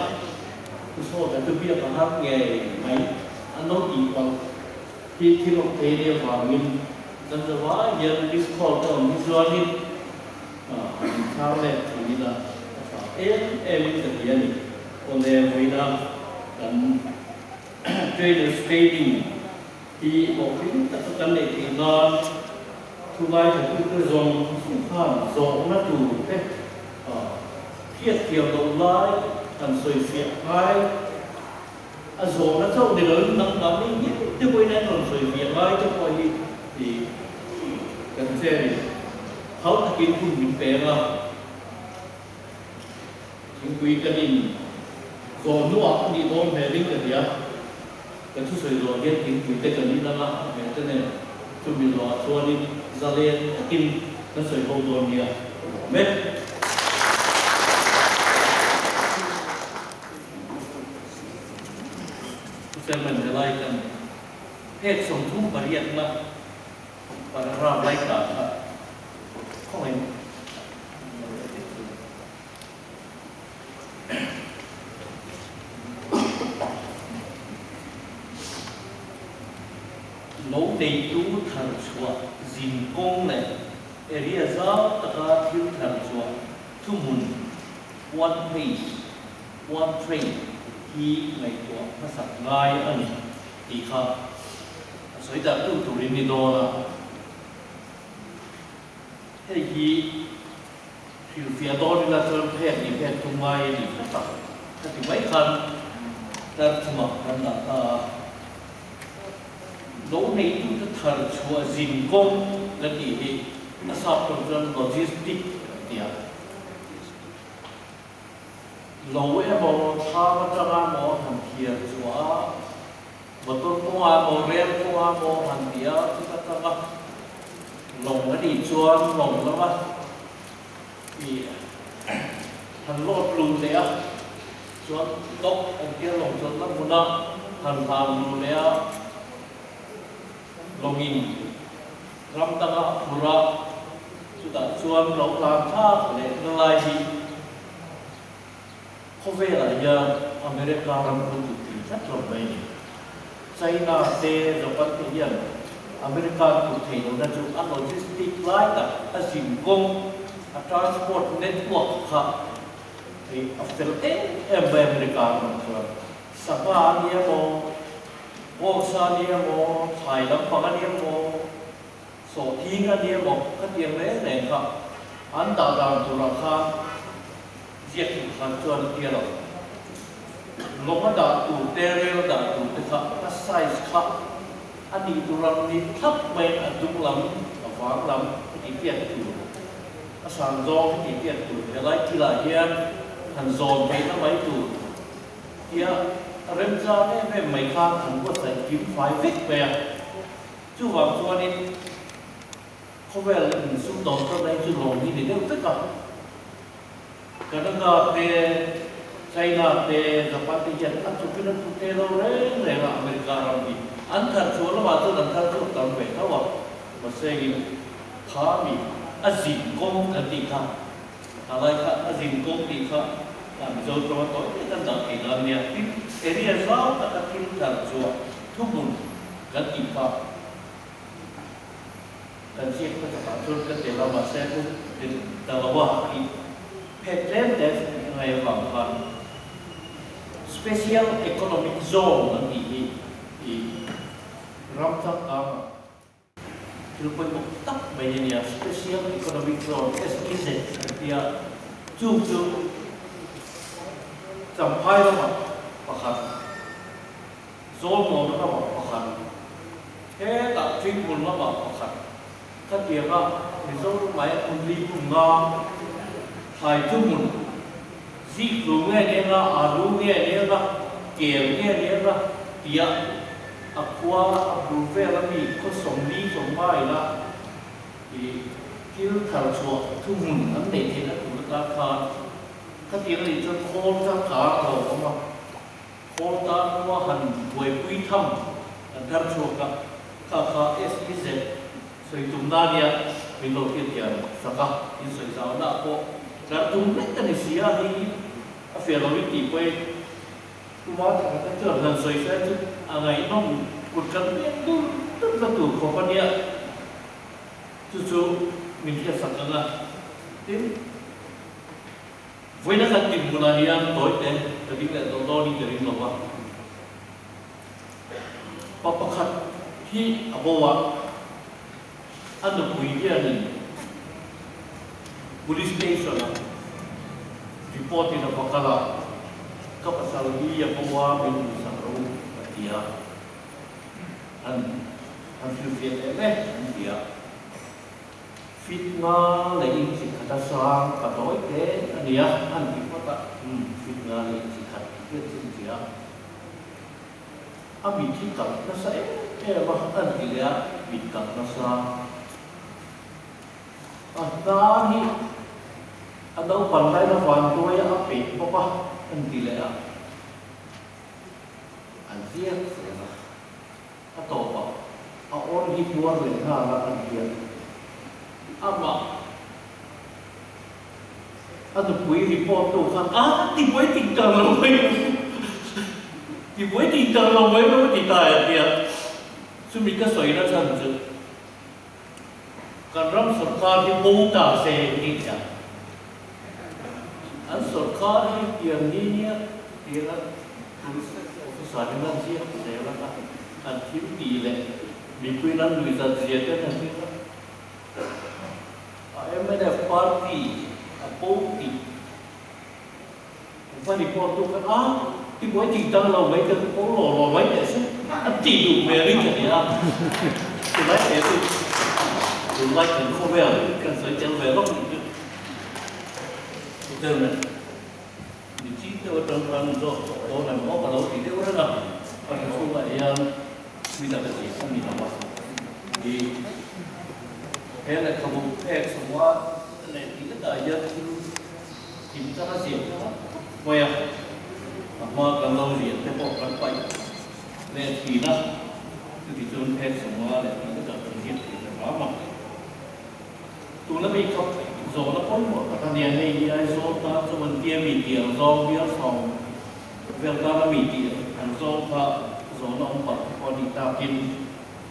S2: u sawta chu biak a har ngei mai. An lo tih palh hi thil awm thei nia vangin kan zavai hian miss call te awm hi chuanin han inchhar let thin ila a tha em em in ka ti a ni. Awle vawiina kan trainers training hi hlawhtling taka kan neih theih nan thu ngaithla tute zawng zawng khan zawhna tur te hriatthiam loh lai han sawifiah ngai A zawhna chauh ni loin nangmah mi ngei te pawhin an rawn sawi fiah ngai te pawh hi tih kan che a ni. Hau takin hun min peng a, thingpui kan in zawh hnuah a nih dawn hmelin ka hria. Ka thusawi zawh hian thingpui te kan in ang a, a hmel te nen chumi zawhah chuanin zalen takin kan sawi ho dawn nia ka lawm e. Chairman helai kan phek 38 na Paragraph lai tah kha khawngin an lo edit chu. Lo neitu thar chhuah zin kawng leh area zau taka thil thar chhuah thuhmun, one place, one trade, hi ngaihtuah hmasak ngai a ni tih kha a sawi darh tu turin ni dawn a. Hei hi hrilhfiah dawn ila chuan phek ni phek tum ngai a ni tlat a, ka ti mai khan tar chungah kan dah ta a. Lo neitute thar chhuah zin kawng kan tih hi a sap tawng chuan logistic kan ti a. Lo emaw thlam atanga emaw han thiar chhuah a, Motor kawngah emaw rel kawngah emaw han ti a, chuta tanga lawng a nih chuan lawng lama ih han lawt luh leh a, chuan dock an tia lawng chawlhna hmuna han hlan luh leh a, lawngin ram danga a phur a, chutah chuan lo hlan thlak leh na lai hi Khawvelah hian America ram hun duh tih tlat lo mai a ni. China te, Japan te hian America an duh thei lohna chu a logistic lai tak, a zin kawng, a transport network kha hei a fel em em mai America ram chuan. Sangha a ni emaw, vawksa a ni emaw, thlai lampang a ni emaw, sawhthing a ni emaw khatiang reng reng kha an dah dan turah khan Ziak duh khan chuan a tia lo. Lawng a dah tur te, rel a dah tur te kha a size kha a nih tur ang ni thlap maiin a dung lam, a vang lam heti piat tur, a sang zawng heti piat tur helai thilah hian han zawn theihna mai tur tia remchang em em mai khan an buatsaih kim fai vek mai a. Chuvang chuanin Khawvel insum dawn chuan mai chu lawm hi ni deuh vek a. Canada te, China te, Japan te hian a chupin an tluk thei lo reng reng a, America ram hi an thar chhuah lamah chuan an thar chhuak tam ve tho a, mahse in kha mi a zin kawng kan tih kha, a lai kha a zin kawng tih kha a Mizo tawnga tawi te kan dah thei dan nia, tin area zau taka thil thar chhuah thuhmun kan tih kha. Kan ziak hmatakah chuan ka tel a, mahse hun tel ta lo a tih phet tlem te a ngai avang khan Special Economic Zone an tih hi i ram changkangah thil pawimawh tak mai a nia, Special Economic Zone, SEZ, an ti a, chung chu Champhai ramah pakhat, Zawlmawna ramah pakhat, hetah Ṭinghmun lamah pakhat, khatianga Mizoram aia hmun li hmun nga thlai chu hmun ziklu nge ni anga, alu nge ni anga, kel nge ni anga tia a khua a bul vel ami khaw 40 50 ila ih thil thar chhuah thuhmun an neih theihna tur atan khan khatiang anih chuan khawl changkang a lo awm a. Khawl tan hma han buaipui tham kan thar chhuak a, kha kha SEZ sawi tum na nia min lo hriat thiam sak a, in sawi zau na pawh tlar tum vek a ni si a, hei hi a fiah lo in tih pawhin tuma thaka te chuan han sawi se chu a ngaihnawm kut kan peng dur dur na tur khawp a nia, chu chu min hriat sak ang a, tin. Vawiina kan din hmunah hian tawite ka ding leh tawh dawnin ka ring lo va. Pa pakhat hi a bo a, a nupui hianin Police Station-ah report-in a va kal a, ka pasal hi a bo a, min duhsak ro a ti a, an han hrilhfiah leh mek an ti a. Fit nga leh in chi khat a sang ka tawi te a nia an ti phawt a, umm fit nga leh in chi khat ti hian chu an ti a, a mit hi kalh nasa em em a an ti leh a, mit kalh nasa a hnar hi a naupan lain a van tuai a a peih bawk a an ti leh a, an ziak zel a, a tawp ah. A awr hi tuar leh nghal a an tia. Amah a nupui report tu khan a tibuai ting tang lo mai tibuai ting tang lo mai mai a ti ta a tia. Chumi ka sawi na chhan chu kan ram sawrkar hi bo ta se tih tia. An sawrkar hi tiang ni nia tia police officer hi lan ziak zel a kha an thil tih leh mipui lan lui zat zia te an han hria a. A mnf party a bo tih va report tu khan a tibuai tih dang lo mai te pawh law law mai teh se an tih duh hmel in ka ti a. Tunlai te chu tunlai kan khawvel kan sawi tel ve lawk nih chu. Hotel nen mi chi deuh atang khan zawk tawh dawn em aw ka lo ti deuh reng a, a hla chhungah hian mi dang a ti a ni lo a. I he lehkhabu phek chhunga leh tih letah hian thil thim chang a ziah kha mai a, a hma kan lo lian te pawh kan paih leh thin a, chuti chuan phek chhunga leh tih letah kan ziak thin a hram a. Tuna mi kha zawhna pawimawh tak a nia, hei hi Aizawl tan chuan an tia mi tih ang zawng bial sawm vel tana mi tih ang zawng kha zawhna awm palh te pawh a nih takin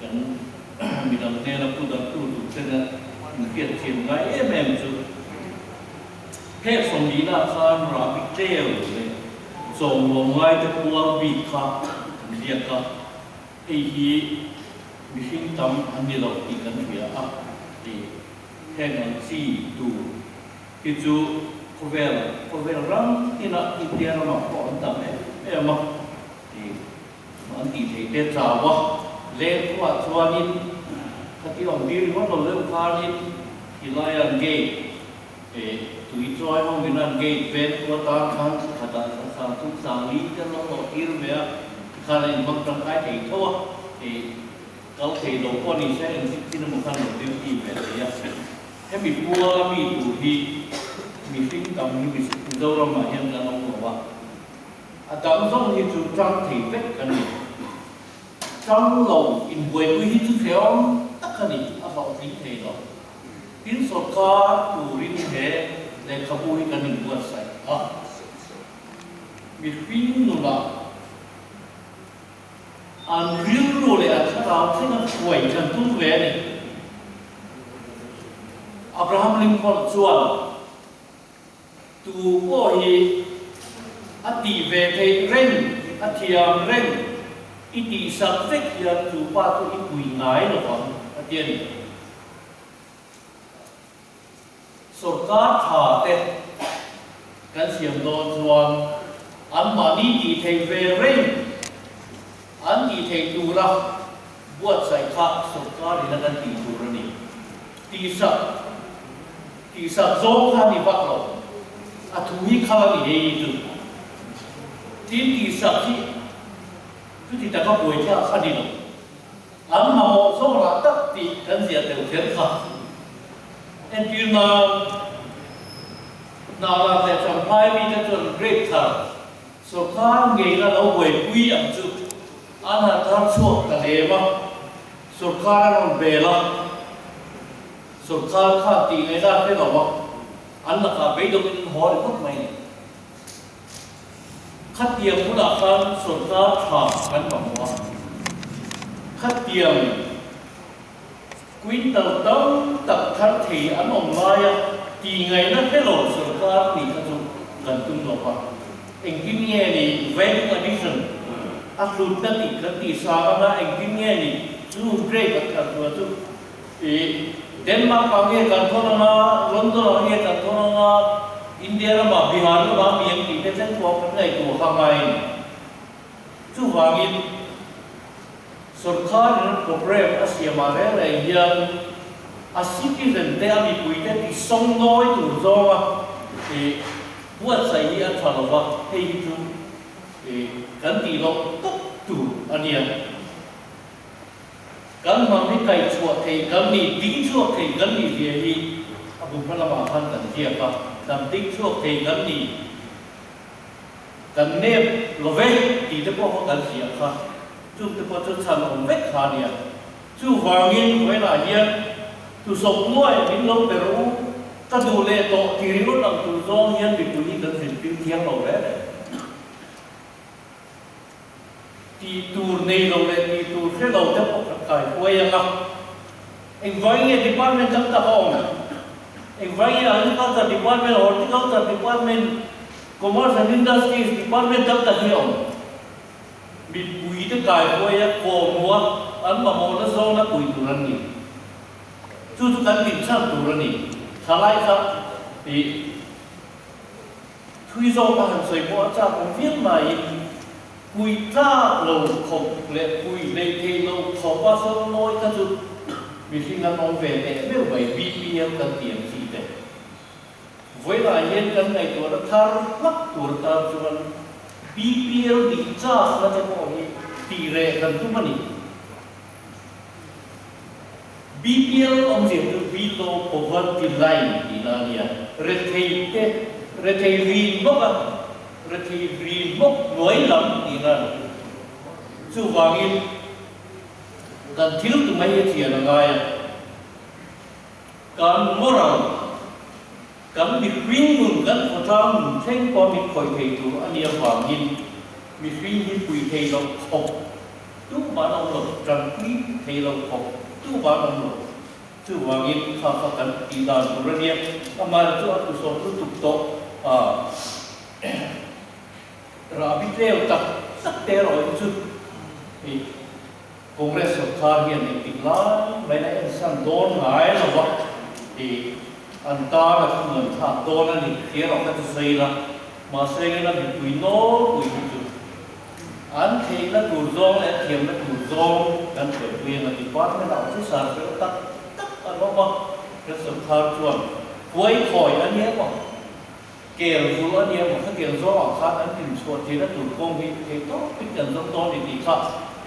S2: kan midang hnena pu darhtu tur tena inhriat thiam ngai em em chu heng sawmlihna khan rahbi tleu leh zawng lawm ngai te pual bik kha an ziak a. Hei hi mihring tam an ni lo tih kan hria a, ti heng ang chi tur hi chu khawvel khawvel ram tinah India ramah pawh an tam em em a, ti an tih theih te chau a, leng khuaah chuanin khati awm tir ringawt lo deuh khanin khilai an gate tui chawi ho in an gate ven tu atan khan thla khatah thla sang thum sang li te an lo hlawh tir ve a, tikhan a inhmang tangkai thei tho a, kal thei lo pawh ni se engtik chin emaw khan lo duty ve thei a. Hemi puala mi tur hi mihring tam hi Mizoramah hian kan awm lo a, a dang zawng hi chu tang thei vek kan ni. Tang lo inbuaipui hi chu hrehawm tak a ni, a hlawhtling thei lo. Tin sawrkar turin he lehkhabu hi kan inbuatsaih a, mihring nunah an rilru leh an thlarau thlenga hruai kan tum ve a ni. Abraham Lincoln chuan tu pawh hi a tih ve theih reng, a thiam reng, i tihsak vek hian chu pa chu i pui ngai lo vang a ti a ni. Sorkar tha te kan siam dawn chuan anmahni tih theih ve reng an tih theih tura buatsaih kha sorkar in a kan tih tur a ni. Tihsak tihsak zawng kha a ni vak lo. A thu hi khal a ni hei chu. Tin tihsak hi chuti taka buaithlak a ni lo. An mamawh zawk lah tak tih kan ziah tel kher kha. Entir nan, Hnahlan leh Champhai mite chuan grape thar sawrkar ngeina lo buaipui ang chu an han thar chhuak ta lem a, sawrkar a rawn bel a, sawrkar khan tih ngaihna a hre lo a, an lakah beidawngin an haw ringawt mai a ni. Khatiang hunah khan sawrkar tha kan mamawh a, khatiang quintal tam tak thar thei an awm laia tih ngaihna hre lo sawrkar nih kha chu kan tum lo va. Engtin nge ni value addition a hlutna tih kan tih sang anga engtin nge ni chu grape a thar chhuah chu I Denmark ah nge kan thawn anga, London ah nge kan thawn anga, India ramah Bihar ramah mi ang tih te thleng pawh kan ngaihtuah kha ngai a ni. Chuvangin sorkar in program a siam ah reng reng hian a citizen te a mipui te ti sawngnawi tur zawnga i buatsaih hi a tha lova, hei hi chu i kan tih loh tawp tur a nia. Kan hnam hi kaih chhuah thei kan nih, ding chhuak thei kan nih zia hi a bu hma lamah khan kan ziak a, hnam ding chhuak thei kan nih, kan nep lo ve tih te pawh kha kan ziah kha, chung te pawh chu chhan awm vek kha a nia. Chuvangin vawiinah hian tusawp nuai min lo pe rawh u, ka duh leh tawh ti ringawt ang tur zawng hian mipui hi kan zirtir thiang lo reng reng. Tih tur nei lo leh tih tur hre lo te pawh kan kai huai ang a. Engvai nge department tam tak a awm? Engvai nge Agriculture department, Horticulture department, Commerce and Industries department tam tak hi a awm? Mipui te kai huai a, kawmua an mamawhna zawna pui tur an ni. Chu chu kan dinchhan tur a ni. Thalai kha ih Thui zawk a han sawi pawh a chak awm viau laiin pui tlak lo khawp leh pui hlei thei lo khawp a sawn nawi kha chu mihring an awm ve teh meuh mai BPL kan ti ang chi te. Vawilah hian kan ngaihtuahna thar hlak tur atan chuan BPL nih chakna te pawh hi tih reh kan tum a ni. BPL awmzia chu Below Poverty Line tihna a nia. Rethei te, rethei rin bawk a, rethei rin bawk hnuai lam tihna a ni. Chuvangin kan thil tumah hi a chian a ngai a, kan moral, kan mihring nun, kan khawtlang nun thleng pawh min khawih thei tur a nih avangin mihring hi pui thei loh khawp Tumah an awm lo, tanpui thei lo khawp tumah an awm lo. Chuvangin kha kha kan tih dan tur a nia, amaherawhchu chu a tusawm lutuk tawh a, rahbi tleu tak tak te erawh hi chu hei Congress sawrkar hian engtik lai mai la ensan dawn ngai lo va, hei an tan a thunuan thlak dawn a ni tih erawh kha chu sawi ila, mahse engin a mipui nawlpui hi chu An theihna tur zawng leh an thiamna tur zawng kan hruaipui ang a department ah officer fel tak tak an awm a, kan sawrkar chuan huai khawi a nia maw, kel vul a nia maw khatiang zawngah khan an inchhuah theihna tur kawng hi thei tawpin kan zawng dawn ni tih kha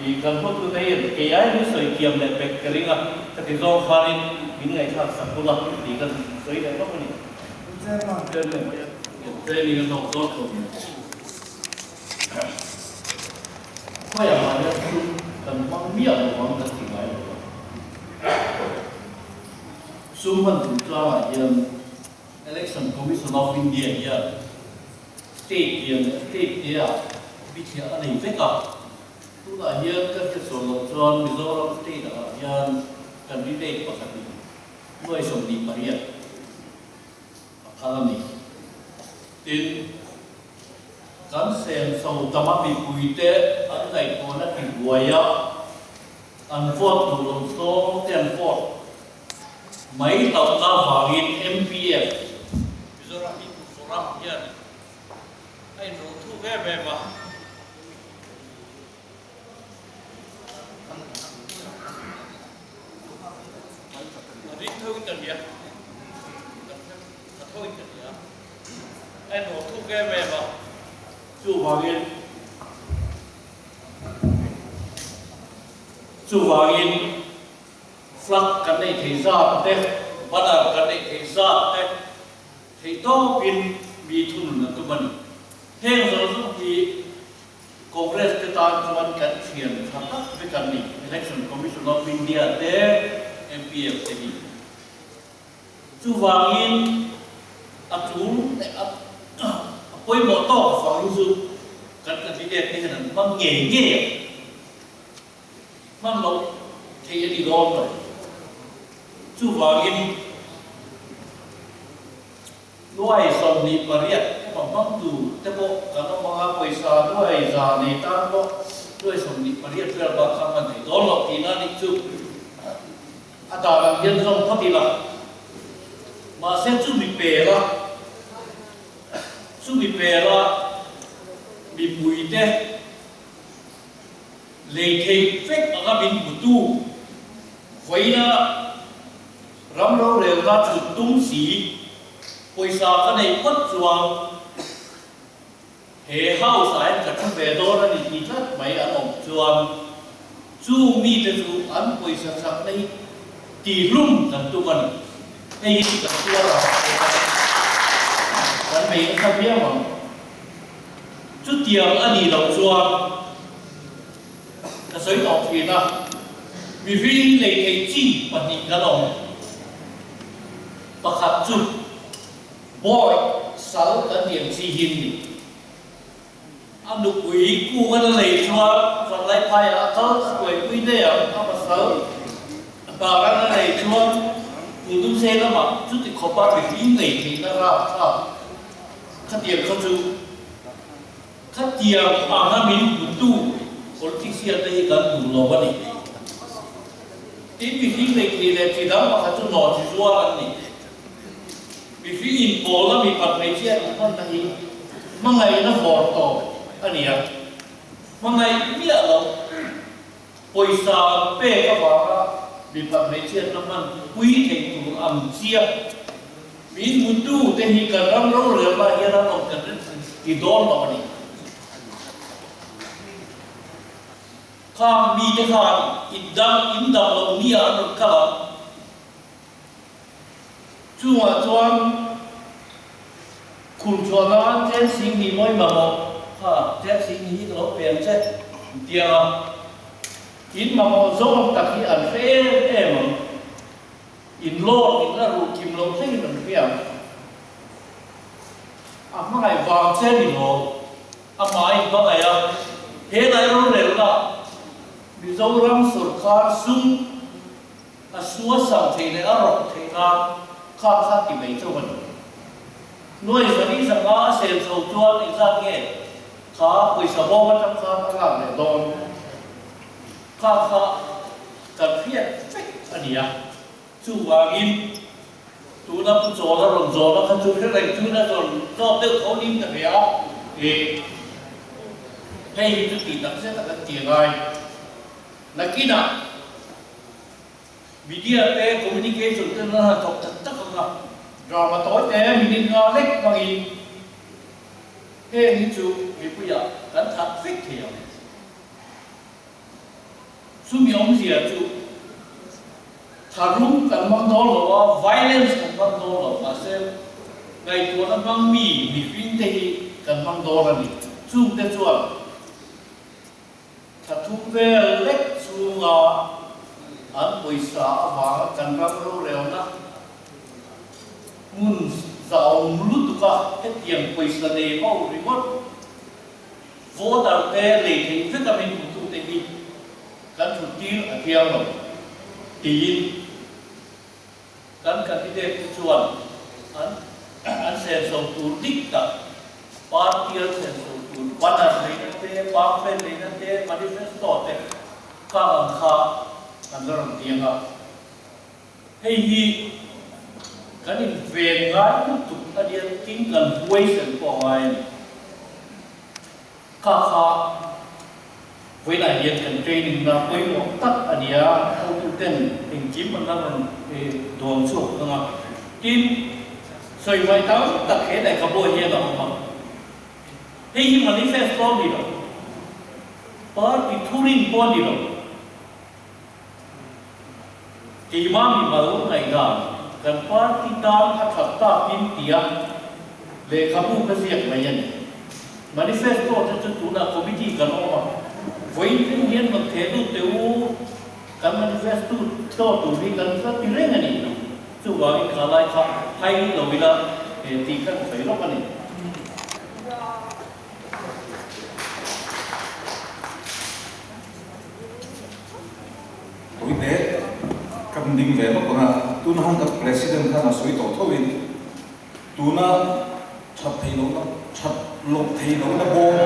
S2: ih kan hotute hian kei ai min sawi thiam leh pek ka ring a, khati zawng khanin min ngaihthlak sak bula tih kan sawi leh lawk a ni. Training a hlawk zawk tawh. Khawiah mah hian sum kan hmang miah lo vang kan ti ngai lo va. Sum hman chung changah hian Election Commission of India hian state lian leh state te ah bithliah a nei vek a. Tunah hian ka hriatsawn loh chuan Mizoram state ah hian candidate pakhatin nuai 28 a phal a ni. Tin, kan senso tama mipuite an ngaihtuahna tibuai a, an vote duh lo zawng te an vote mai hlauhna avangin MPF, Mizoram People's Forum hian a inrawlh thuk em em a. A ring tho in ka hria, a tho in ka hria, a inrawh thuk em em a, chuvangin chuvangin flag kan neih thei zat te, banner kan neih thei zat te theih tawpin mi thunun an tum a ni. Heng zawng zawng hi Congress te tan chuan kan thian tha tak vek an ni, Election Commission of India te, MPF te hi. Chuvangin a tul leh a pawimawh tawk avangin chu kan candidate te hian an hmang ngei ngei ang. Hman loh theih a ni dawn lo. Chuvangin. Nuai 28 emaw hmangtu te pawh kan awm ang a, pawisa nuai za nei tan pawh nuai 28 vel bak kha hman thei dawn loh tihna a nih chu. A dan ang hian zawng phawt ila, mahse chumi pela, chumi pela mipuite lei theih vek anga min hmutu vawiina Ram rorelna thut tum si, pawisa ka neih phawt chuan he house ah hian ka thu ve dawn a ni ti tlat mai an awm chuan chung mite chu an pawisa chakna hi tihlum kan tum a ni. Hei hi chu kan tuar ang kan bei nasa viau ang. Chutiang a nih loh chuan ka sawi tawh thin a. Mihring lei thei chi pahnih kan awm. Pakhat chu Boy sal kan tih ang chi hi an ni. A nupui kung a nei chuan vanlai phaiah a kal a tuaipui daih ang, a pasal baran a nei chuan Kudumse lamah chuti khawpa mihring nei theihna rapthlak khatiang kha chu khatiang anga min hmutu politician te hi kan duh lo a ni. Tin, mihring nei thei leh chi dang pakhat chu nawhchi zuar an ni. Mihring inpawl a mipat hmeichhia an hmanna hi hmangaihna vawr tawp a ni a, hmangaih miah loh pawisa an pek avanga mipat hmeichhiatna hman pui thei tur ang chia min hmutu te hi kan ram rorelna hian an awm kan rin ti dawn lo a ni. Khang mite khan indang indang loh nia an rawn kal ang. Chungah chuan khur chhuah nan chen sing hnih mawi mamawh kha chen sing hnih hi ka lo pe ang che an ti ang a, in mamawh zawng tak hi an hre em em ang, in lawr in la ruh kim lo thlengin an hria ang. A hmangaih vang che ni lo, amah in hmangaih a, he lai rorelna Mizoram sawrkar sum, A suasam theih leh a rawk theih nan kha kha ti mai chauh a ni. Nuai zali zanga a sel chho chuan engzat nge kha pawisa bawm atang khan a lak leh dawn? Kha kha kan hriat vek a ni a. Chuvangin tuna Pu Chawla rawn zawhna kha chu hre reng chuan a rawn zawt deuh tho niin ka hria a. Ih, hei hi chu tih tak zet a kan ti angai. Nakinah Media te communication te nan han thawk tak tak ang a, drama tawi te minute nga lek hmangin heng hi chu mipuiah kan that vek thei ang. Chumi awmzia chu tharum kan hmang dawn lo a, violence kan hmang dawn lo, mahse ngaihtuahna hmang mi mihring te hi kan hmang dawn a ni. Chungte chuan Thla thum vel lek chhunga an pawisa avanga kan ram rorelna hmun zahawm lutuka hetiang pawisa nei ho ringawt voter te lei theih veka min hmutute hi kan thuttir a thiang lo tiin Kan candidate te chuan an an senso tur dik tak, party an senso tur banner leina te, pamphlet leina te, manifesto te khang ang kha an la rawn tiang a. Hei hi kan inven ngai lutuk a nia tin kan huaisen pawh a ngai a ni. Kha kha vawiinah hian kan training na pawimawh tak a ni a, hotuten engkim an la rawn dawn chhuak ang a. Tin, sawi mai tam tak he lehkhabu ah hian a awm a. Hei hi manifesto a ni lo, party thurin pawh a ni lo. Keimah mimal ngaihdan kan party tan a that takin tia lehkhabu ka ziak mai a ni. Manifesto te chu tunah committee kan awm a, vawiin thleng hian rawn theh lut teh u, kan manifesto tlaw tur hi kan la ti reng a ni. Chuvangin kha lai kha hai lo ila tih kha ka sawi lawk a ni.
S3: Tuite kan ding ve lawk ang a, tuna han kan President khan a sawi tawh tho in tuna that thei lohna that loh thei lohna bawm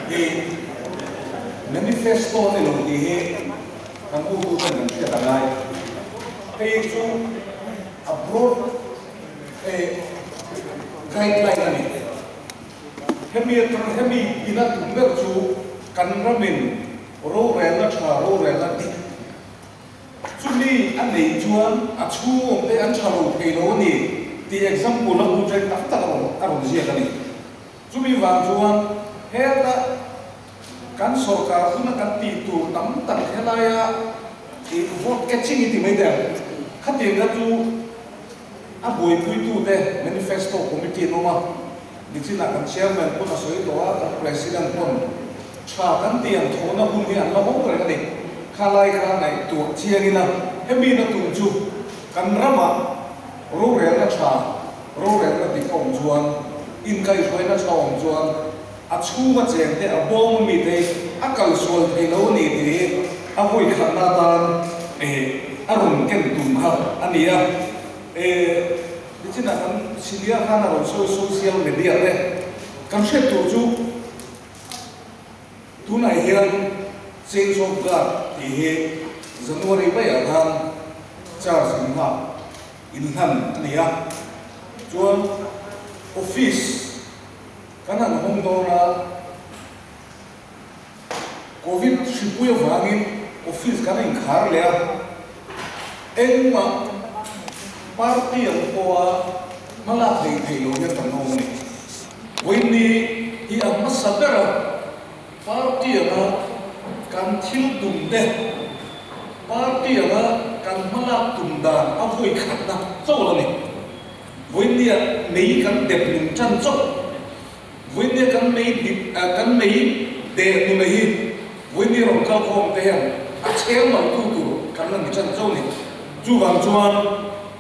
S3: hi manifesto a ni lo tih hi kan utu ten kan hriat a ngai. Hei chu a broad guideline a ni. Hemi atang hemi ina tum ber chu kan ramin rorelna tha, rorelna dik chumi a neih chuan a chhung awm te an tha lo thei lo a ni tih example a hmu ṭek tak tak a rawn a rawn ziak a ni. Chumi vang chuan heta kan sorkar huna kan tih tur tam tak helaia ih vote catching i ti mai teh ang khatiang kha chu A buaipuitute Manifesto Committee an awm a, nichinah kan Chairman pawn a sawi tawh a, kan President pawn tha kan tih ang thawhna hun hi an la hawng reng a ni. Kha lai kha ngaihtuah chiang ila, hemi na tum chu kan ramah rorelna tha, rorelna dik a awm chuan, inkaihhruaina tha a awm chuan a chhunga cheng te, a bawng ami te a kalsual thei lo a ni tih hi a vawi khatna atan a rawn ken tum kha a ni a. Nichinah kan senior khan a rawn sawi social media te kan hriat tur chu tunah hian change of guard tih hi January maiah khan charge in nghak inhlan a ni a, chuan office kan han hawng dawn a, Covid hripui avangin office kan inkhar leh a, engmah party ang pawha hmalak hlei thei lo hian kan awm a ni. Vawiinni hi a hmasa ber a, party anga kan thil tum te, party anga kan hmalak tum dan a vawi khatna chawl a ni. Vawiinnia mei kan dep nung tan chauh. Vawinia kan mei dip kan mei deh nuna hi vawinia rawn kal khawm te hian a chhel lo tu tur kan la ni tan chauh ni. Chuvang chuan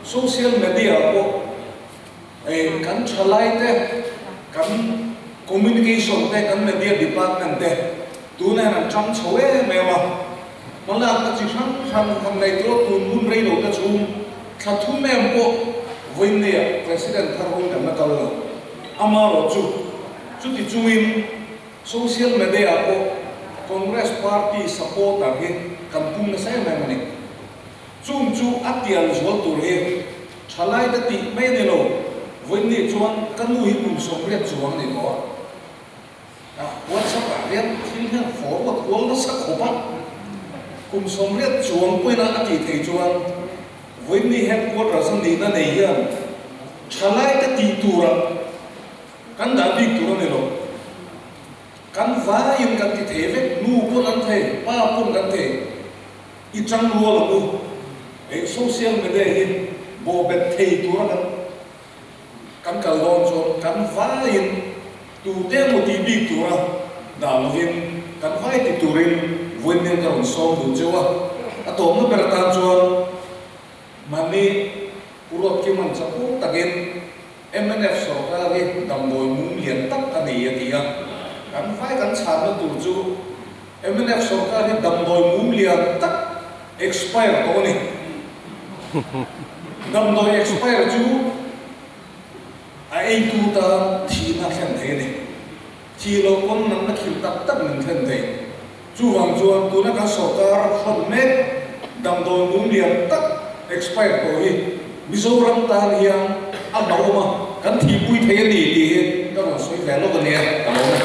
S3: social media ah pawh eh kan thalai te kan communication te kan media department te tuna hian an tang chho em em a, hmalakna chi hrang hrang han nei tur a tun hun rei lo te chhung thla thum em pawh vawinia president thar hun kan la kal lo. Amarawh chu, chuti chungin social media-ah pawh Congress party supporter hi kan pung nasa em em a ni. Chung chu a tial zual tur hi thalai te tih mai a ni lo, vawiinni chuan ka nu hi kum 80 chuang a ni tawh a, WhatsApp-ah hian thil hian forward kual nasa khawp a, kum 80 chuang pawhin a tih theih chuan Vawiinni headquarters a nihna nei hian thalaite tih tura kan dah bik tur a ni lo. Kan vaiin kan ti thei vek, nu pawn an thei, pa pawn kan thei. I tang rual ang u. Hei social media hi bawhbet thei tura kan kan kal dawn chuan kan vaiin tute emaw tih bik tura dah lovin kan vai ti turin vawiin ka rawn sawm duh cheu a. A tawpna ber atan chuan mahni Pu Ruatkiman chapur takin mnf sorkar hi damdawi mum lian tak a nei a ti a. Kan vai kan chhanna tur chu mnf sorkar hi damdawi mum lian tak expire tawh a ni. Damdawi expire chu a eitu tan thihna thlen thei a ni. Thih loh pawn natna khirh tak tak min thlen thei. Chuvang chuan tuna kan sorkar hrawn mek damdawi mum lian tak expire tawh hi Mizoram tan hian a hlauhawm a, kan thihpui thei a ni tih hi ka rawn sawi ve lawk a nia, ka lawm e.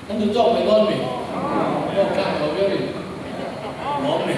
S1: Kan duh tawk mai dawn mi? Tawk tlang lo viau in lawm ni.